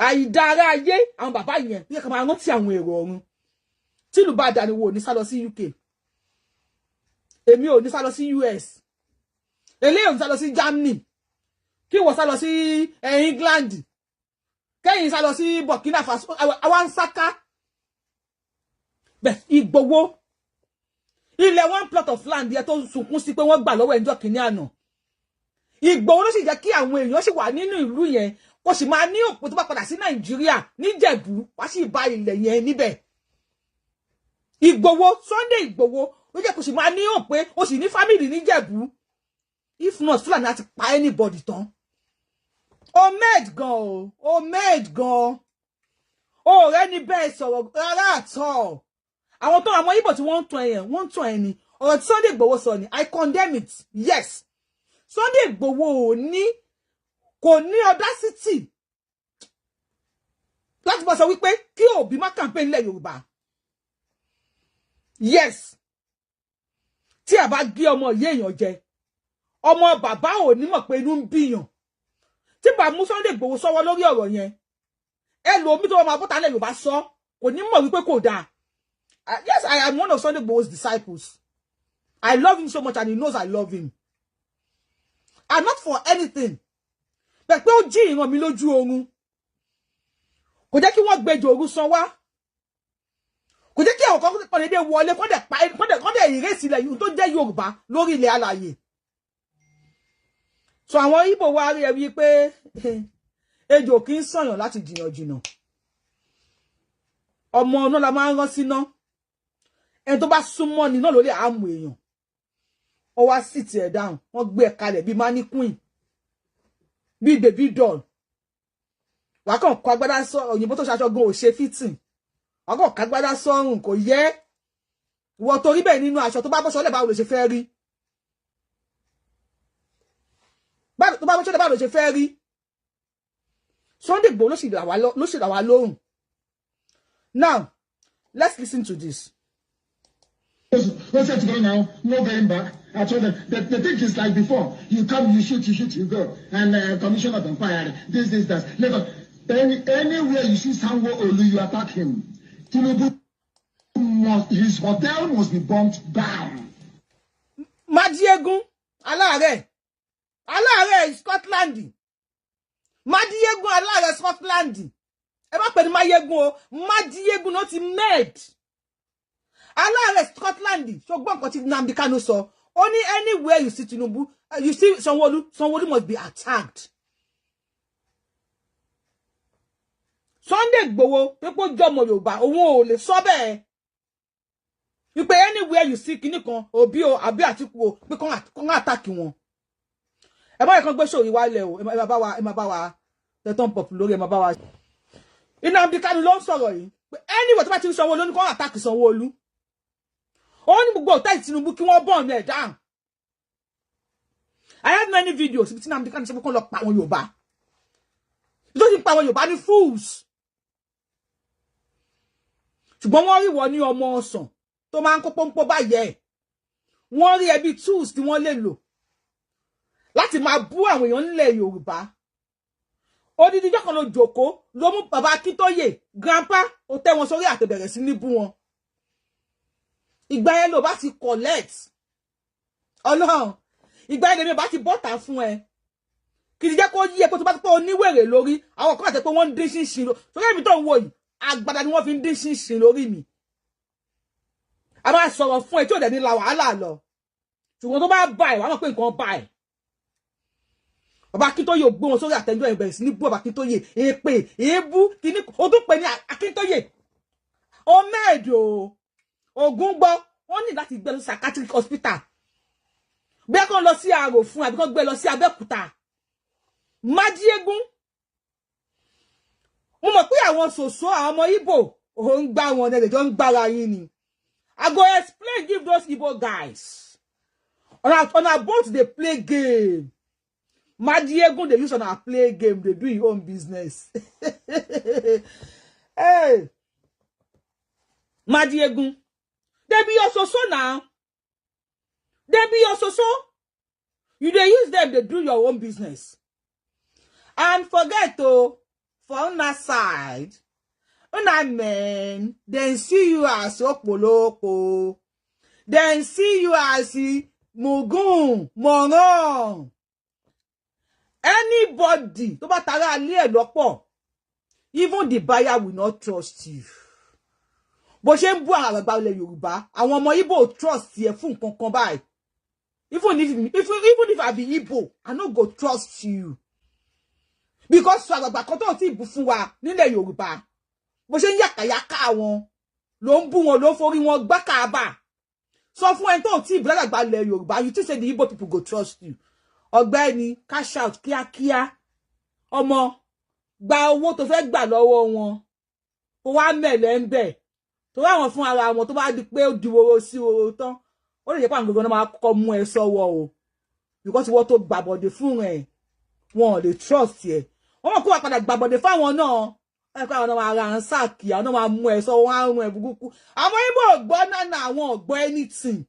Àìdára ayé àwọn bàbá yẹn ló yẹ ká máa rántí àwọn èrò ọ̀run. Tìlú bá dà ní wo ò ní sá lọ sí UK, èmi ò ní sá lọ sí US, eléyìí ò ní sá lọ sí Germany, kí wọ́n sá lọ sí England, kẹ́yìn sá lọ sí Burkina Faso, àwa ń sáká bẹ́ẹ̀. Ìgbòho ilẹ̀ one plot of land yẹn tó ń sunkún sí pé wọ́n gbà lọ́wọ́ ẹ̀ńjọ́ kìíní àná, Ìgbòho ló sì jẹ́ kí àwọn èèyàn sì wà nínú ìlú yẹn, kò sì máa ní òpó tó bá padà sí Nàìjíríà níjẹ̀bú wá sì bá ilẹ̀ yẹn níbẹ̀. Ìgbòho, Sunday Ìgbòho ló jẹ́ kó sì máa ní òpé ó sì ní fámìlì níjẹ̀bú. If not, Fúlàní á ti pa anybody tán. O made gan o, o made gan o, rẹ ní bẹ́ẹ̀ sọ̀rọ̀ rárá àtọ̀. Àwọn tó àwọn Ìgbò tí wọ́n ń tàn ẹ̀yàn, wọ́n ń tàn ẹni. Ọ̀rọ̀ tí Sunday Igboho sọ ni, I condemn it. Yes, Sunday Igboho ò ní, kò ní audacity láti bá sọ wípé kí Obi má campaign ilẹ̀ Yorùbá. Yes, tí a bá gé ọmọ ìyá èèyàn jẹ, ọmọ bàbá ò ní mọ̀ pé inú ń bíyàn. Tí bá mú Sunday Igboho sọ́wọ́ lórí ọ̀rọ̀ yẹn, ẹlòmí tó máa bọ́ta ilẹ̀ Yorùbá sọ kò ní mọ̀ wípé kò dáa. Yes, I am one of Sunday Igboho's disciples. I love him so much and he knows I love him. And not for anything. Bẹ́ẹ̀ pé ó jí ìran mi lójú oorun. Kò jẹ́ kí wọ́n gbẹjọ òru san wá. Kò jẹ́ kí àwọn kan kàn déédéé wọlé kọ́dẹ̀ ìrèsì ilẹ̀ tó jẹ́ Yorùbá lórí ilẹ̀ alàyè. So àwọn Ìgbò wa rí ẹ wí pé ejò kì í sànyàn láti jìnnà jìnnà. Ọmọ náà la máa ń rán síná. Ẹni tó bá súnmọ́ ni náà ló lè àmù èèyàn. Wọ́n wá sì tiẹ̀ dáhùn, wọ́n gbé ẹ̀ kalẹ̀ bíi mannequin, bíi baby doll. Wàá kàn kó agbádá sọ, òyìnbó tó ṣaṣọ gan ò ṣe fitting. Wàá kàn kó agbádá sọ́rùn, kò yẹ. Ìwọ torí bẹ́ẹ̀ nínú aṣọ tó bá bọ́ sọ́lẹ̀, báwo ló ṣe fẹ́ rí? Tó bá bọ́ sọ́lẹ̀, báwo ló ṣe fẹ́ rí? Sunday Igboho ló sì là wá lóhùn. Now, let's listen to this. What's that going now? No going back. I told them that the thing is like before. You come, you shoot, you go. And commission of inquiry, this, that. Later, anywhere you see Sanwo-Olu, you attack him. Tinubu must, his hotel must be burnt down. Madiegun, aláàárẹ̀, aláàárẹ̀ Scotland. Madiegun, aláàárẹ̀ Scotland. Ẹ má pè ní Mayegun o, Madiegun ló ti made. Aláàrẹ Scotland, ṣùgbọ́n nǹkan tí Nnamdi Kanu sọ, ó ní anywhere you see Tinubu, you see Sanwo-Olu, Sanwo-Olu must be attacked. Sunday Igboho pé kó jọmọ Yorùbá, òun ò lè sọ bẹ́ẹ̀. Wípé anywhere you see kinní kan, Obi o, àbí Àtìkù o, pé kán attack wọn. Ẹ bá yẹ kán gbé sórí wálẹ̀ o, ẹ má bá wa tẹ̀tàn pọ̀ lórí, ẹ má bá wa. Nnamdi Kanu ló ń sọ̀rọ̀ yìí. Anywhere tó bá ti ń Sanwo-Olu ní kán attack Sanwo-Olu. Ó ní gbogbo ọ̀tá Tinubu kí wọ́n bọ̀ọ̀nù ẹ̀ dáhùn. I have many videos ibi tí Nnamdi Kanu sọ pé kán lọ pa àwọn Yorùbá. Ibi tó ti ń pa àwọn Yorùbá ní fools. Ṣùgbọ́n wọ́n rí wọ́n ní ọmọ ọsàn tó máa ń kó pọ́npọ́ báyẹ̀. Wọ́n rí ẹbí tools tí wọ́n lè lò láti máa bú àwọn èèyàn nílẹ̀ Yorùbá. Odidi ìjọ́ kan ló jókòó ló mú bàbá Akíntóyè grandpa ó tẹ́ wọn sórí àtẹ̀bẹ̀rẹ̀ sí ní bú wọn. Ìgbà yẹn ló bá ti collect. Ọlọ́run, ìgbà yẹn lèmi bá ti bọ́ta fún ẹ. Kì í jẹ́ kó yí ẹ pé tó bá ti pé oníwèrè lórí, àwọn kan àti pé wọ́n ń dín ṣinṣin lórí. Sórí èmi tó ń wò yìí, agbada ni wọ́n fi ń dín ṣinṣin lórí mi. A máa sọ̀rọ̀ fún ẹ tí ò dẹ̀ ní la wàhálà lọ. Ṣùgbọ́n tó bá bá ẹ, wàá mọ̀ pé nǹkan bá ẹ. Bàbá Akíntóyè ò gbé wọn sórí àtẹ̀jọ́ ẹ̀ bẹ̀rẹ̀ sí ní bú Bàbá Akíntóyè, èpè, èébú, kìíní, ó tún pè ní Akíntóyè. Ó mẹ́ẹ̀dì o. Ògùn gbọ́, wọ́n ní láti gbé lọ sí psychiatric hospital. Bí kàn lọ sí àrò fún àbí kàn gbé lọ sí Abẹ́òkúta. Májíégún. Mo mọ̀ pé àwọn ṣòṣó àwọn ọmọ Ìgbò ò ń gbá wọn ẹ̀rẹ̀ jọ ń gbára yín ni. I go explain give those Igbo guys. On our boat they play game. Májíégún they use on our play game, they do your own business. Hey, Madiegun, they be your soso now. They be your soso. You dey use them, they do your own business. And forget oh, for una side, una men, then see you as okpoloko. Then see you as mugun, moron. Anybody tó bá tara alé ẹ̀ lọ́pọ̀, even the buyer will not trust you. Bó ṣe ń bú àwọn àgbààgbà ilẹ̀ Yorùbá, àwọn ọmọ Igbo trust ẹ fún nǹkan kan báyìí. Even if I be Igbo, I no go trust you. Because sọ àgbààgbà kan tó ti bù fún wa nílẹ̀ Yorùbá, bó ṣe ń yàkàyàkà wọn, ló ń bú wọn, ló ń forí wọn gbá Káàbà. Sọ fún ẹni tó ti bù lágbàgbà ilẹ̀ Yorùbá, you think say the Igbo people go trust you? Ọ̀gbẹ́ni, cash out kíákíá. Ọmọ, gba owó tó fẹ́ gbà lọ́wọ́ wọn, kó wá mẹ̀lẹ́ ń bẹ̀. Torí àwọn fún ara wọn, tó bá di pé ó di woro sí woro tán, ó lè jẹ́ pé àwọn gbogbo náà máa kọ́kọ́ mú ẹ sọ́wọ́ o, because wọ́n tó gbàbọ̀dé fún ẹ, wọn ò lè trust ẹ. Wọ́n mọ̀ kó wà padà gbàbọ̀dé fáwọn náà, ẹ pé àwọn náà máa ra sáàkì, àwọn náà máa mú ẹ sọ́wọ́, wọn á rún ẹ burúkú. Àwọn Igbo ò gbọ́ nánà, àwọn ò gbọ́ anything.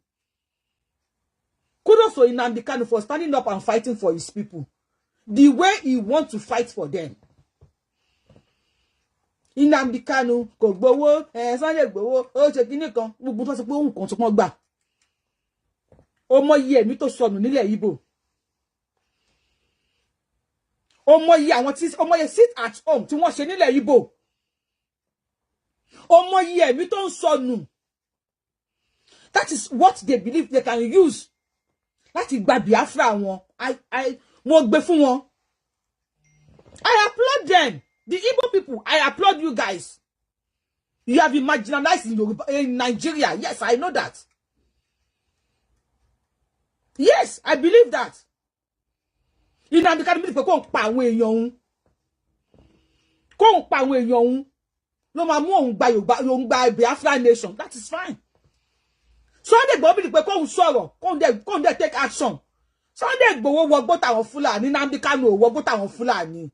Kudos to Nnamdi Kanu for standing up and fighting for his people the way he want to fight for them. Nnamdi Kanu kò gbowó ẹ, Sunday gbowó, ó ṣe kinní kan, gbogbo tó sọ pé òun kan tó pọ́n gbà. Ó mọyì ẹ̀mí tó sọnù nílẹ̀ Ìgbò, ó mọyì àwọn tí ó mọyì sit at home tí wọ́n ṣe nílẹ̀ Ìgbò, ó mọyì ẹ̀mí tó ń sọnù. That is what they believe they can use láti gba Biafra wọn. I mo gbé fún wọn. I applaud them, the Igbo people. I applaud you guys. You have been marginalized in Yoruba, in Nigeria. Yes, I know that. Yes, I believe that. Nnamdi Kanu bí pé kó ń pa àwọn èèyàn òun, kó ń pa àwọn èèyàn òun ló máa mú òun gba Yorùbá, òun gba Biafra nation. That is fine. Sunday Igboho bí pé kóun sọ̀rọ̀, kóun dẹ̀ take action. Sunday Igboho wọgbó táwọn Fúlàní, Nnamdi Kanu ò wọgbó táwọn Fúlàní.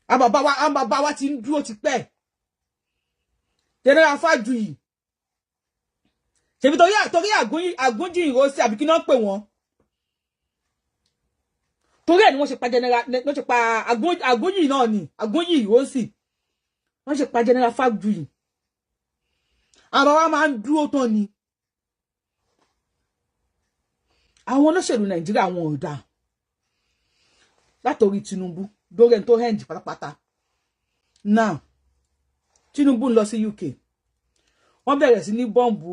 Àwọn bàbá wa ti ń dúró tipẹ́. General Fajuyi, ṣèbí torí Àgúnjì Ìrọsí àbí kí náà pè wọ́n, torí ẹ̀ ni wọ́n ṣe pa general, wọ́n ṣe pa Àgúnjì náà ni Àgúnjì Ìrọsí, wọ́n ṣe pa General Fajuyi. Àwọn bàbá máa ń dúró tán ni. Àwọn olóṣèlú Nàìjíríà wọn ò dáa, látòrí Tinubu dórí ẹni tó hẹ́ǹdì pátápátá. Now Tinubu ń lọ sí UK, wọ́n bẹ̀rẹ̀ sí ní bọ́ǹbù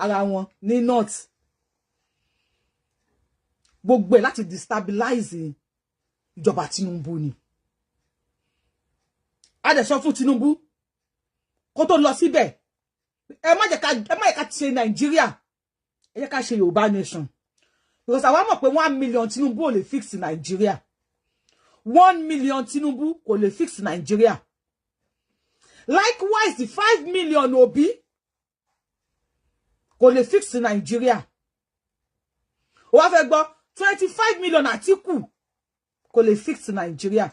ara wọn ní north, gbogbo ẹ̀ láti destabilize ìjọba Tinubu ni. A dẹ̀ sọ fún Tinubu kó tó lọ síbẹ̀, ẹ má jẹ́ ká ṣe Nàìjíríà, ẹ jẹ́ ká ṣe Yorùbá nation, because àwa mọ̀ pé 1 million Tinubu ò lè fix Nàìjíríà. 1 million Tinubu kò lè fix Nàìjíríà. Likewise, the 5 million Obi kò lè fix Nàìjíríà. Ó wá fẹ́ gbọ́, 25 million Àtíkù kò lè fix Nàìjíríà.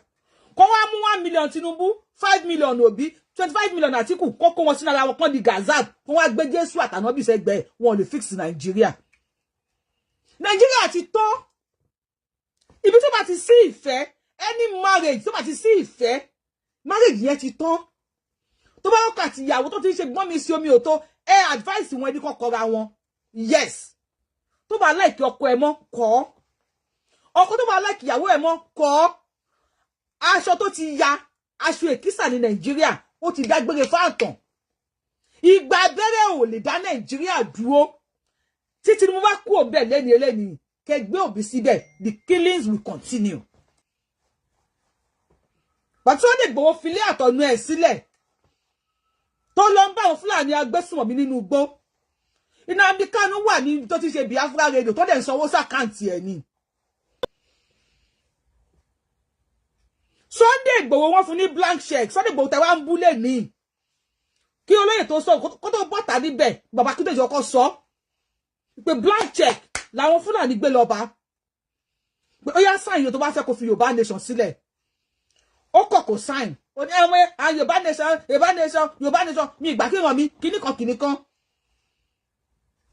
Kó wá mú 1 million Tinubu, 5 million Obi, 25 million Àtíkù, kó kó wọn sínú ara wọn kán di gazab, kó wá gbé Jésù àtànábì sẹ́gbẹ̀ẹ́ wọn, ò lè fix Nàìjíríà. Nàìjíríà ti tó ibi tó bá ti sí ìfẹ́. Any marriage tó bá ti sí ìfẹ́, marriage yẹn ti tán. Tó bá wọ́n kà àti ìyàwó tó ti ń ṣe gbọ́n mi sí omi ò tó, ẹ advice wọn, ẹni kọ́ kọ́ra wọn. Yes, tó bá like ọkọ ẹ mọ́, kọ́ ọkọ. Tó bá like ìyàwó ẹ mọ́, kọ́. Aṣọ tó ti ya aṣọ èkísà ní Nàìjíríà, ó ti dágbére fáàtàn. Ìgbà abẹ́rẹ́ ò lè dá Nàìjíríà dúró. Tí Tinubu bá kú òbẹ̀ lẹ́ni ẹlẹ́ni, kẹgbẹ́ òbí síbẹ̀, the killings will continue. Bàtí wọ́n lè gbowó filé àtọ̀nù ẹ̀ sílẹ̀ tó lọ ń bá àwọn Fúlàní agbésùnmọ̀mí nínú igbó, Nnamdi Kanu wà ní tó ti ṣe Biafra radio, tó dẹ̀ ń sanwó s'account ẹ̀ ni. Sunday Igboho, wọ́n fún ní blank check. Sunday Igboho tẹ wá ń bú lè ní kí olóyè tó sọ kó tó bọ́ta níbẹ̀, bàbá kí tó ìjọkọ sọ pé blank check làwọn Fúlàní gbé lọ́ba, pé ó yá sáyìn tó bá fẹ́ kó fi Yorùbá nation sílẹ̀. Ó kọ̀, kò sign. Ó ní ẹ̀wọ̀n àwọn Yorùbá nation, Yorùbá nation, Yorùbá nation, mi ìgbà kíran mi kíní kan kíní kan.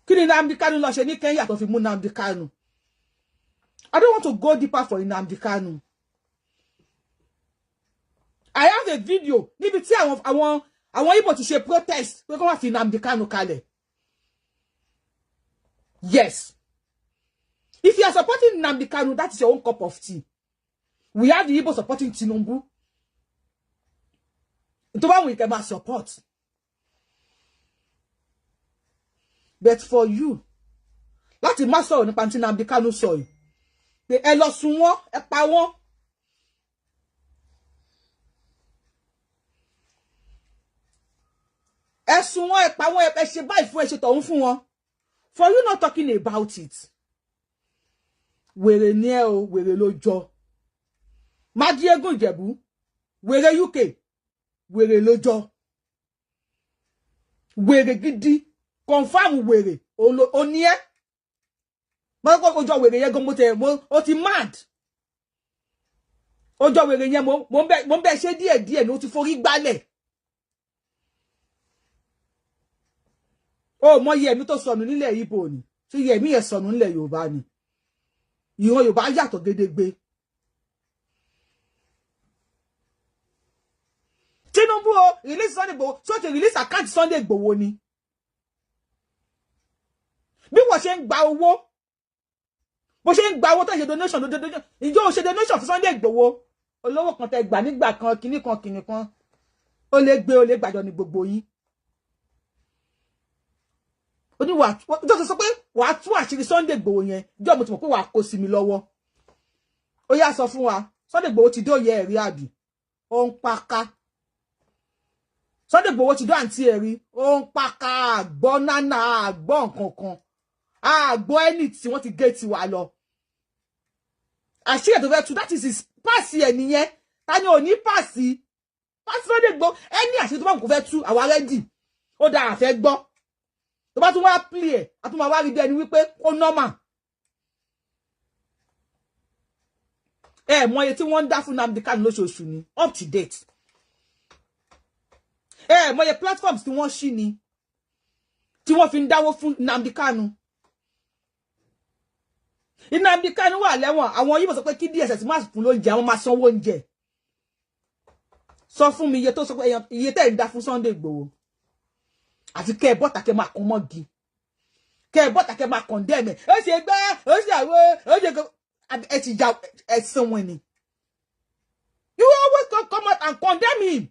Kí ni Nnamdi Kanu lọ ṣe ní Kenya tó fi mú Nnamdi Kanu? I don't want to go deeper for Nnamdi Kanu. I have a video níbi tí àwọn Igbo ti ṣe protest pé kó wá fi Nnamdi Kanu kalẹ̀. Yes, if you are supporting Nnamdi Kanu, that is your own cup of tea. We have the Igbo supporting Tinubu. Tó bá wù kẹ́ máa support, but for you láti má sọ̀rọ̀ nípa tí Nnamdi Kanu sọ yìí pé ẹ lọ sun wọ́n, ẹ pa wọ́n. Ẹ sun wọ́n, ẹ pa wọ́n, ẹ ṣe báyìí fún, ẹ ṣe tọ̀hún fún wọn. For you not talking about it, wèrè ni ẹ o, wèrè ló jọ. Májíégún Ìjẹ̀bú, wèrè UK, wèrè ló jọ, wèrè gidi, confam wèrè ó ní ẹ. Mo kọ́ ojú wèrè yẹn gan, mo tẹ mo ó ti mad. Ojú wèrè yẹn, mo ń bẹ ṣe díẹ̀ díẹ̀ ni ó ti forí gbálẹ̀. Ó mọ iye ẹ̀mí tó sọnù nílẹ̀ Ìgbò ni, ṣé iye ẹ̀mí yẹn sọnù nílẹ̀ Yorùbá ni? Ìran Yorùbá yàtọ̀ gédégbé. Tinubu o release Sunday Igboho, ṣé o ti release account Sunday Igboho ni? Bí wọ́n ṣe ń gba owó, bó ṣe ń gba owó tó ṣe donation donation, ìjọ ò ṣe donation fún Sunday Igboho? Olówó kan tẹ gbà nígbà kan, kinní kan kinní kan, ó lè gbé, ó lè gbàjọ ní gbogbo yín. Ó ní wàá tó sọ pé wàá tú àṣírí Sunday Igboho yẹn, ìjọ mo ti mọ̀ pé wàá kó sí mi lọ́wọ́. Ó yá, sọ fún wa, Sunday Igboho ti dóye ẹ̀rí àbí ó ń paká? Sunday Igboho ti dó àǹtí ẹ̀rí, ó ń paká. Àgbọ́ nánà, àgbọ́ nǹkan kan, àgbọ́ ẹni tí wọ́n ti gé tiwa lọ. Àṣírí ẹ̀ tó fẹ́ tú, that is his pàṣẹ ẹ̀ nìyẹn. Ta ni ò ní pàṣẹ pàṣẹ Sunday Igboho? Ẹni àṣírí tó bá kò fẹ́ tú, àwa ready. Ó dáa, àfẹ́ gbọ́. Tó bá tún wá play ẹ̀, a tún máa wá rí bí ẹni wípé ó normal. Ẹ mọ iye tí wọ́n ń dá fún Nnamdi Kanu lóṣooṣù ni, up to date. Ẹ mọ iye platforms tí wọ́n ṣí ni, tí wọ́n fi ń dáwó fún Nnamdi Kanu. Nnamdi Kanu wà lẹ́wọ̀n, àwọn yìí sọ pé kí DSS má fún lóúnjẹ, àwọn máa sanwó oúnjẹ. Sọ fún mi iye tó sọ pé iye tẹ́ ń dá fún Sunday Igboho. Àti kẹ́ ẹ bọ́ta kẹ́ máa kún mọ́gi, kẹ́ ẹ bọ́ta kẹ́ máa condemn ẹ̀. Ó ṣe gbẹ́, ó ṣe àwọ̀, ó ṣe ẹ ti ja ẹ̀sìn wọn ni. You will always come out and condemn him.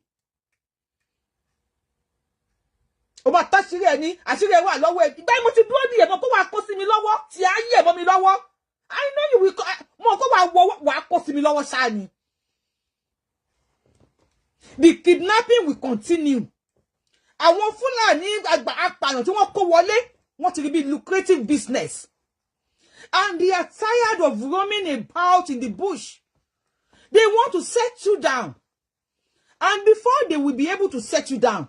Ó máa tàṣírí ẹ ní, àṣírí ẹ wà lọ́wọ́ ẹ. Ìgbà yìí mo ti dúró ní ẹ̀mọ́ kó wàá kó sí mi lọ́wọ́, tí a yẹ̀ mọ́ mi lọ́wọ́. I know you will, mo kó wàá wọ wàá kó sí mi lọ́wọ́ ṣáà ni. The kidnapping will continue. Àwọn Fúlàní àgbà apààyàn tí wọ́n kó wọlé, wọ́n ti rí bí lucrative business. And they are tired of roaming about in the bush. They want to set you down. And before they will be able to set you down,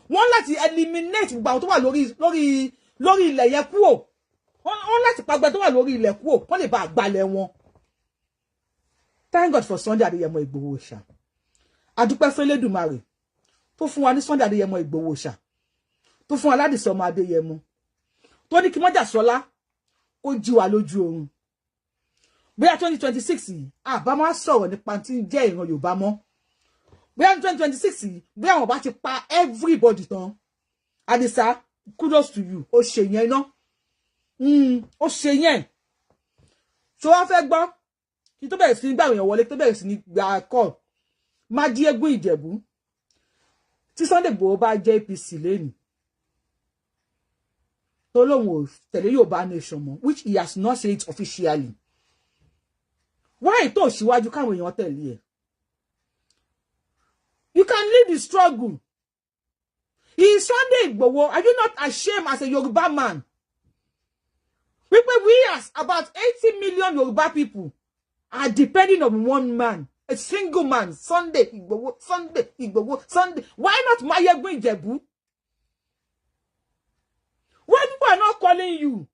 wọ́n láti eliminate gbogbo àwọn tó wà lórí ilẹ̀ yẹn kúrò. Wọ́n láti pa gbogbo tó wà lórí ilẹ̀ kúrò, wọ́n lè bá àgbàlẹ̀ wọn. Thank God for Sunday Adéyẹmọ Ìgbòho Òòṣà. Adúpẹ́ fún Elédùmarè tó fún wa ní Sunday Adéyẹmọ Ìgbòho Òòṣà, tó fún wa ládìsọ ọmọ Adéyẹmọ, tó ní kí Mọ́jàsọ́lá kó jí wa lójú oorun. Bóyá 2026 yìí, àbá máa sọ̀rọ̀ nípa tí ń jẹ́ ìran Yorùbá mọ́. Bóyá ní 2026 yìí, bóyá àwọn bá ti pa everybody tán. Àdìsá, kudos to you. Ó ṣe yẹn ná, ó ṣe yẹn. Ṣé wàá fẹ́ gbọ́? Kí tó bẹ̀rẹ̀ sí ní gbà èèyàn wọlé, tó bẹ̀rẹ̀ sí ní gba call, Májíégún Ìjẹ̀bú, tí Sunday Igboho bá jẹ́ APC lẹ́nu tó lóun ò tẹ̀lé Yorùbá nation mọ́, which he has not said it officially, why tó síwájú káwọn èèyàn tẹ̀lé ẹ̀? You can lead the struggle. He is Sunday Igboho. Are you not ashamed as a Yoruba man wípé we as about 80 million Yoruba people are depending on one man, a single man, Sunday Igboho, Sunday Igboho, Sunday? Why not Mayegun Ijebu? Why people are not calling you?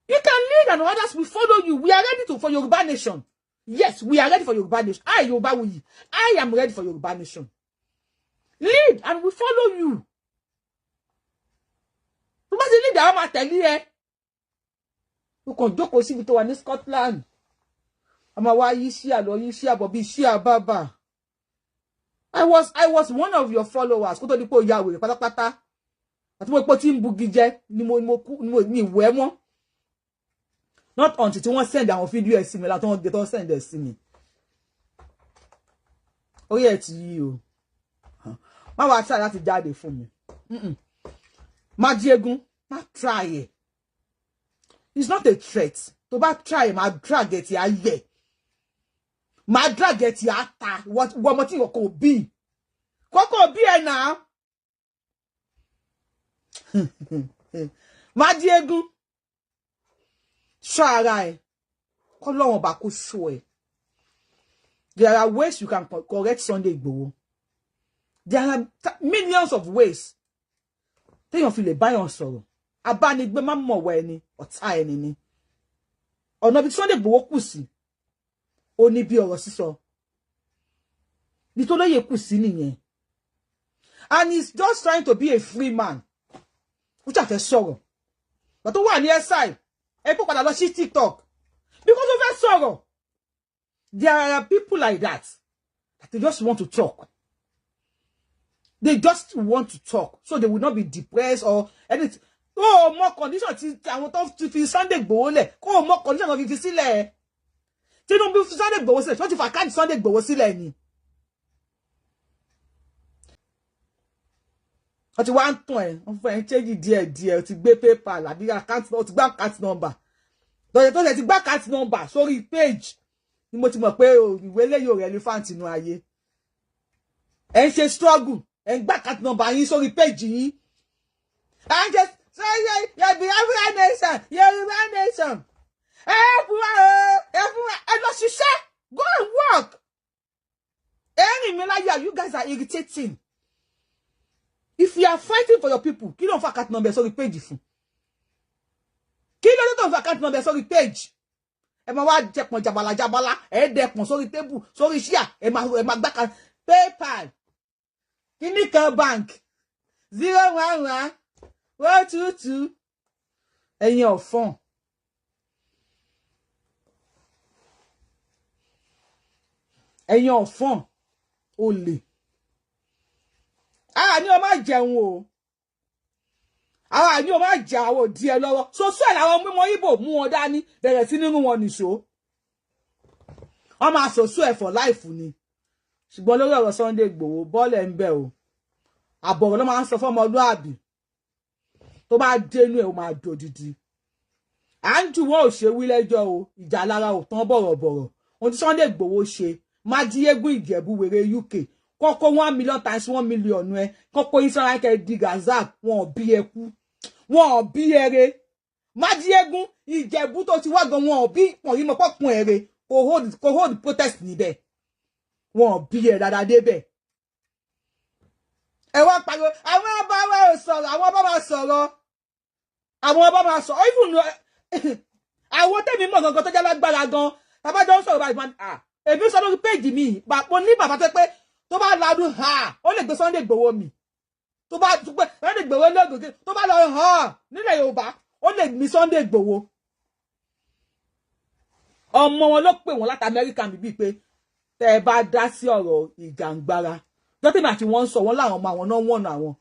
You can lead and others will follow you. We are ready to for Yoruba nation. Yes, we are ready for Yoruba nation. I, Yorubawuyi, I am ready for Yoruba nation. Lead and we follow you. Tó bá ti lead, àwọn máa tẹ̀lé ẹ. O kàn jókòó síbi tó wà ní Scotland, a máa wá yí sí àlọ́, yí sí àbọ̀ bíi sí àbábà. I was one of your followers kó tó di pé o ya wèrè pátápátá. Àti mo pé tí ń bugi jẹ ni mo kú ni mo ní ìwẹ́ mọ́. Not until tí wọ́n send àwọn fídíò ẹ̀ sí mi látọ̀, wọ́n gé tó send ẹ̀ sí mi. Orí ẹ̀ ti yí o. Má wàá try láti jáde fún mi. Má jí egun, má try ẹ̀. It's not a threat. Tó bá try ẹ̀, má drag ẹ̀ tí a yẹ, má drag ẹ̀ tí a ta. Wọ́n ọmọ tí ìwọ kò bí kókò bí ẹ̀ náà. Má jí egun, ṣọ́ ara ẹ̀, kọ́lọ́wọ́n bá kó ṣọ́ ẹ̀. There are ways you can correct Sunday Igboho. There are millions of ways téèyàn fi lè báyàn sọ̀rọ̀. Abánigbé má mọ̀wọ́ ẹni, ọ̀tá ẹni ni. Ọ̀nà bí Sunday Igboho kù sí, ó ní bí ọ̀rọ̀ sísọ ní tó lóye kù sí nìyẹn, and he's just trying to be a free man. Ó ṣàfẹ́ sọ̀rọ̀ gbà tó wà ní SI ẹ kó padà lọ sí TikTok because ó fẹ́ sọ̀rọ̀. There are people like that, that they just want to talk. They just want to talk so they will not be depressed or anything. Kó o mọ condition tí àwọn tó ti fi Sunday Igboho lẹ̀, kó o mọ condition tó fi fi sílẹ̀. Tinubu fi Sunday Igboho sílẹ̀, tó ti fà káàdì Sunday Igboho sílẹ̀ ni. Wọ́n ti wá ń tàn ẹ́, wọ́n fẹ́ ń change díẹ̀ díẹ̀. O ti gbé PayPal àbí account, o ti gbá account number lọ́yẹ̀ tó ṣe ti gbá account number sórí page ni mo ti mọ̀ pé ìwé eléyìí ò relevant nínú ayé. Ẹ̀ ń ṣe struggle, ẹ̀ ń gbá account number yín sórí page yín. Ẹ̀ ń ṣe Yorùbá nation, Yorùbá nation, ẹ fún wa, ẹ fún wa. Ẹ lọ ṣiṣẹ́, go and work. Ẹ rìn mí láyà. You guys are irritating. If you are fighting for your people, kí ló ń fa account number sórí page fún? Kí ló dé tó ń fa account number sórí page? Ẹ máa wá jẹpọn jabala jabala, ẹ dẹpọn sórí table, sórí ṣíà, ẹ máa gbá kan PayPal, kíní kan bank, 011122. Ẹ̀yin ọ̀fọ̀n. Ẹ̀yin ọ̀fọ̀n olè. Ara ní o máa jẹun o, ara ní o máa jẹ àwọn òdì ẹ lọ́wọ́. Soso ẹ̀ làwọn mímọ Ìgbò mú wọn dání, bẹ̀rẹ̀ sí nínú wọn nìṣó. Wọ́n máa soso ẹ̀ for life ni. Ṣùgbọ́n lórí ọ̀rọ̀ Sunday Igboho, bọ́ọ̀lù ẹ̀ ń bẹ̀ o. Àbọ̀rọ̀ ló máa ń sọ fọ́mọlúàbí, tó bá dénú ẹ̀, ó máa dòdìdì. À ń jù wọ́n ò ṣe wí lẹ́jọ́ o. Ìjà lára ò tán bọ̀rọ̀bọ̀rọ̀. Ohun tí Sunday Igboho ṣe, Májíégún Ìjẹ̀bú wèrè UK, kọ́kọ́ 1 million times 1 million ẹ kọ́kọ́ Israel kẹ́ di Gaza. Wọn ò bí ẹ kú, wọn ò bí ẹrẹ. Májíégún Ìjẹ̀bú tó ti wá gan, wọn ò bí pọ̀n mọ́ pọ̀pọ̀n ẹrẹ. Kò hold protest níbẹ̀. Wọn ò bí ẹ dáadáa débẹ̀. Ẹ wá pariwo àwọn ọba wa ò sọ̀rọ̀. Àwọn ọba máa sọ̀rọ̀, àwọn ọba máa sọ̀rọ̀. Even àwọn tẹ̀mí mọ̀ gangan tó jẹ́ lágbára gan, tàbájọ́ ń sọ̀rọ̀ báyìí, èmi sọ lórí péjì mi, mo ní bàbá tó pé tó bá ládùn ha, ó lè gbé Sunday Igboho mi. Tó bá pé Sunday Igboho lóògùn, tó bá lọ ha nílẹ̀ Yorùbá, ó lè mi Sunday Igboho. Ọmọ wọn ló pè wọn láti Amẹ́ríkà mi bíi pé tẹ́ ẹ bá dá sí ọ̀rọ̀ ìjàngbara dọ́tìmí àti wọ́n ń sọ wọ́n láwọn ọmọ àwọn náà wọ̀nà àwọn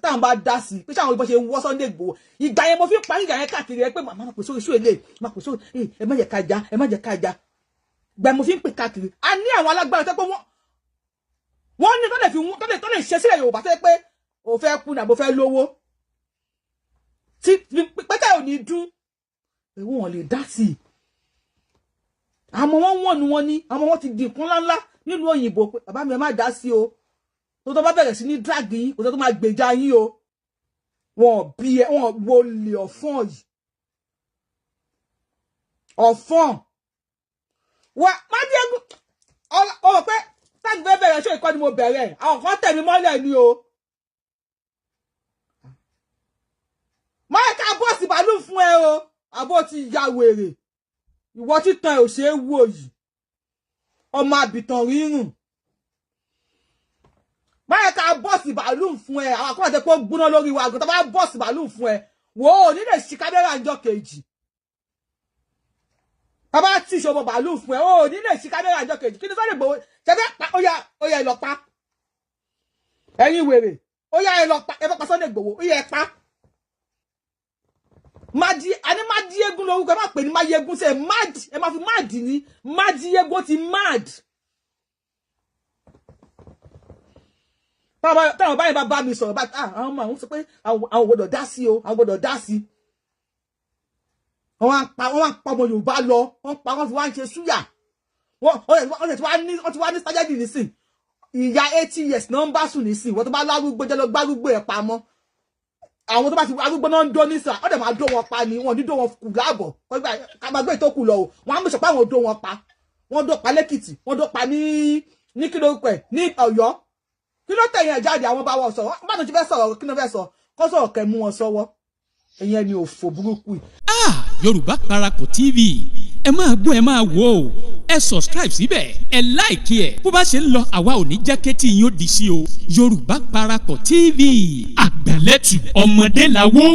táwọn bá dá sí pé sáwọn ìbọn ṣe ń wọ́ Sunday Igboho. Ìgbà yẹn mo fi parí ìgbà yẹn káàkiri ẹ pé màmá pè sórí sórí èlé, má pè sórí, ẹ má jẹ́ ká já, ẹ má jẹ́ ká já. Ìgbà mo fi ń pè káàkiri, a ní àwọn alágbára tó pé wọ́n ní tó lè fi tó lè ṣe sílẹ̀ Yorùbá tó yẹ pé ò fẹ́ kú nàbó fẹ́ lówó tí pẹ́tẹ́ ò ní dún, wọn lè dá sí i. Àmọ́ wọ́n wọ̀n ni wọ́n ní àmọ́ wọ́n ti di nǹkan ńláńlá nílùú òyìnbó pé bàbá mi, ẹ má dá sí o. Tó bá bẹ̀rẹ̀ sí ní drag yín, kò tó tó máa gbèjà yín o. Wọn bí ẹ, wọn wo lè ọ̀fọ́n yìí, ọ̀fọ́n wà má jẹ́ ọ̀rọ̀ pé táàgì fẹ́ bẹ̀rẹ̀ ṣé ìkọ́ ni mo bẹ̀rẹ̀. Àwọn kan tẹ̀mí mọ́lẹ̀ ni o. Máa ká bọ́ọ̀sì bàálù fún ẹ o. Àbó ti ya wèrè, ìwọ títan ẹ ò ṣeé wò yìí. Ọmọ àbìtàn rírùn báyẹn ká bọ́ọ̀sì bàálù fún ẹ. Àwọn akọ́wà jẹ́ pé ó gbóná lórí wa àgọ́ tó bá bọ́ọ̀sì bàálù fún ẹ, wò ó ní lè ṣí kámẹ́rà ńjọ́ kejì. Bàbá tí ìṣòwò bàálù fún ẹ, ó ní lè ṣí kámẹ́rà ńjọ́ kejì. Kí ni Sunday Igboho ṣẹfẹ́ pa? Ó yá, ó yá, ẹ lọ pa. Ẹ̀yin wèrè, ó yá, ẹ lọ pa. Ẹ bá pa Sunday Igboho, ó yá, ẹ pa. Madi àní madi eégún lórúkọ ẹ má pè ní mayegun sẹ mad. Ẹ má fi mad ní madi eégún ti mad. Táwọn báyìí bá bá mi sọ̀rọ̀ bá àwọn ọmọ àwọn sọ pé àwọn gbọ́dọ̀ dá sí o, àwọn gbọ́dọ̀ dá sí. Wọ́n pa, wọ́n pa ọmọ Yorùbá lọ, wọ́n pa, wọ́n fi wá ń ṣe súyà. Wọ́n ti wá ní sájẹ́dì nísìn. Ìyá 80 years náà ń bá sùn nísìn. Wọ́n tó bá lárúgbó jẹ́ lọ gbárúgbó ẹ̀ pamọ́. Àwọn tó bá ti arúgbó náà ń dó nísìn, wọ́n dẹ̀ máa dó wọn pa ni. Wọ́n ní dó wọn kù láàbọ̀ ká máa gbé ìtókù lọ o. Wọ́n á mú ìṣọ̀pá àwọn dó wọn pa. Wọ́n dó pa lẹ́kìtì, wọ́n dó pa ní kí ló pẹ̀ ní Ọ̀yọ́. Kí ló tẹ̀yìn ẹ̀ jáde? Àwọn bá wọn sọ̀rọ̀ bá tó ti fẹ́ sọ̀rọ̀, kí ló fẹ́ sọ? Kó sọ̀rọ̀ kẹ́ mú wọn sọ́wọ́. Ìyẹn ni òfò burúkú yìí. Ah, Yorùbá Parapọ̀ TV, ẹ máa gbọ́, ẹ máa wò ó. Ẹ subscribe síbẹ̀, ẹ like ẹ̀. Bó bá ṣe ń lọ, àwa ò ní jẹ́ kétí yín ó di sí o. Yorùbá Parapọ̀ TV, àgbàlẹ́tù ọmọdé làwọ̀.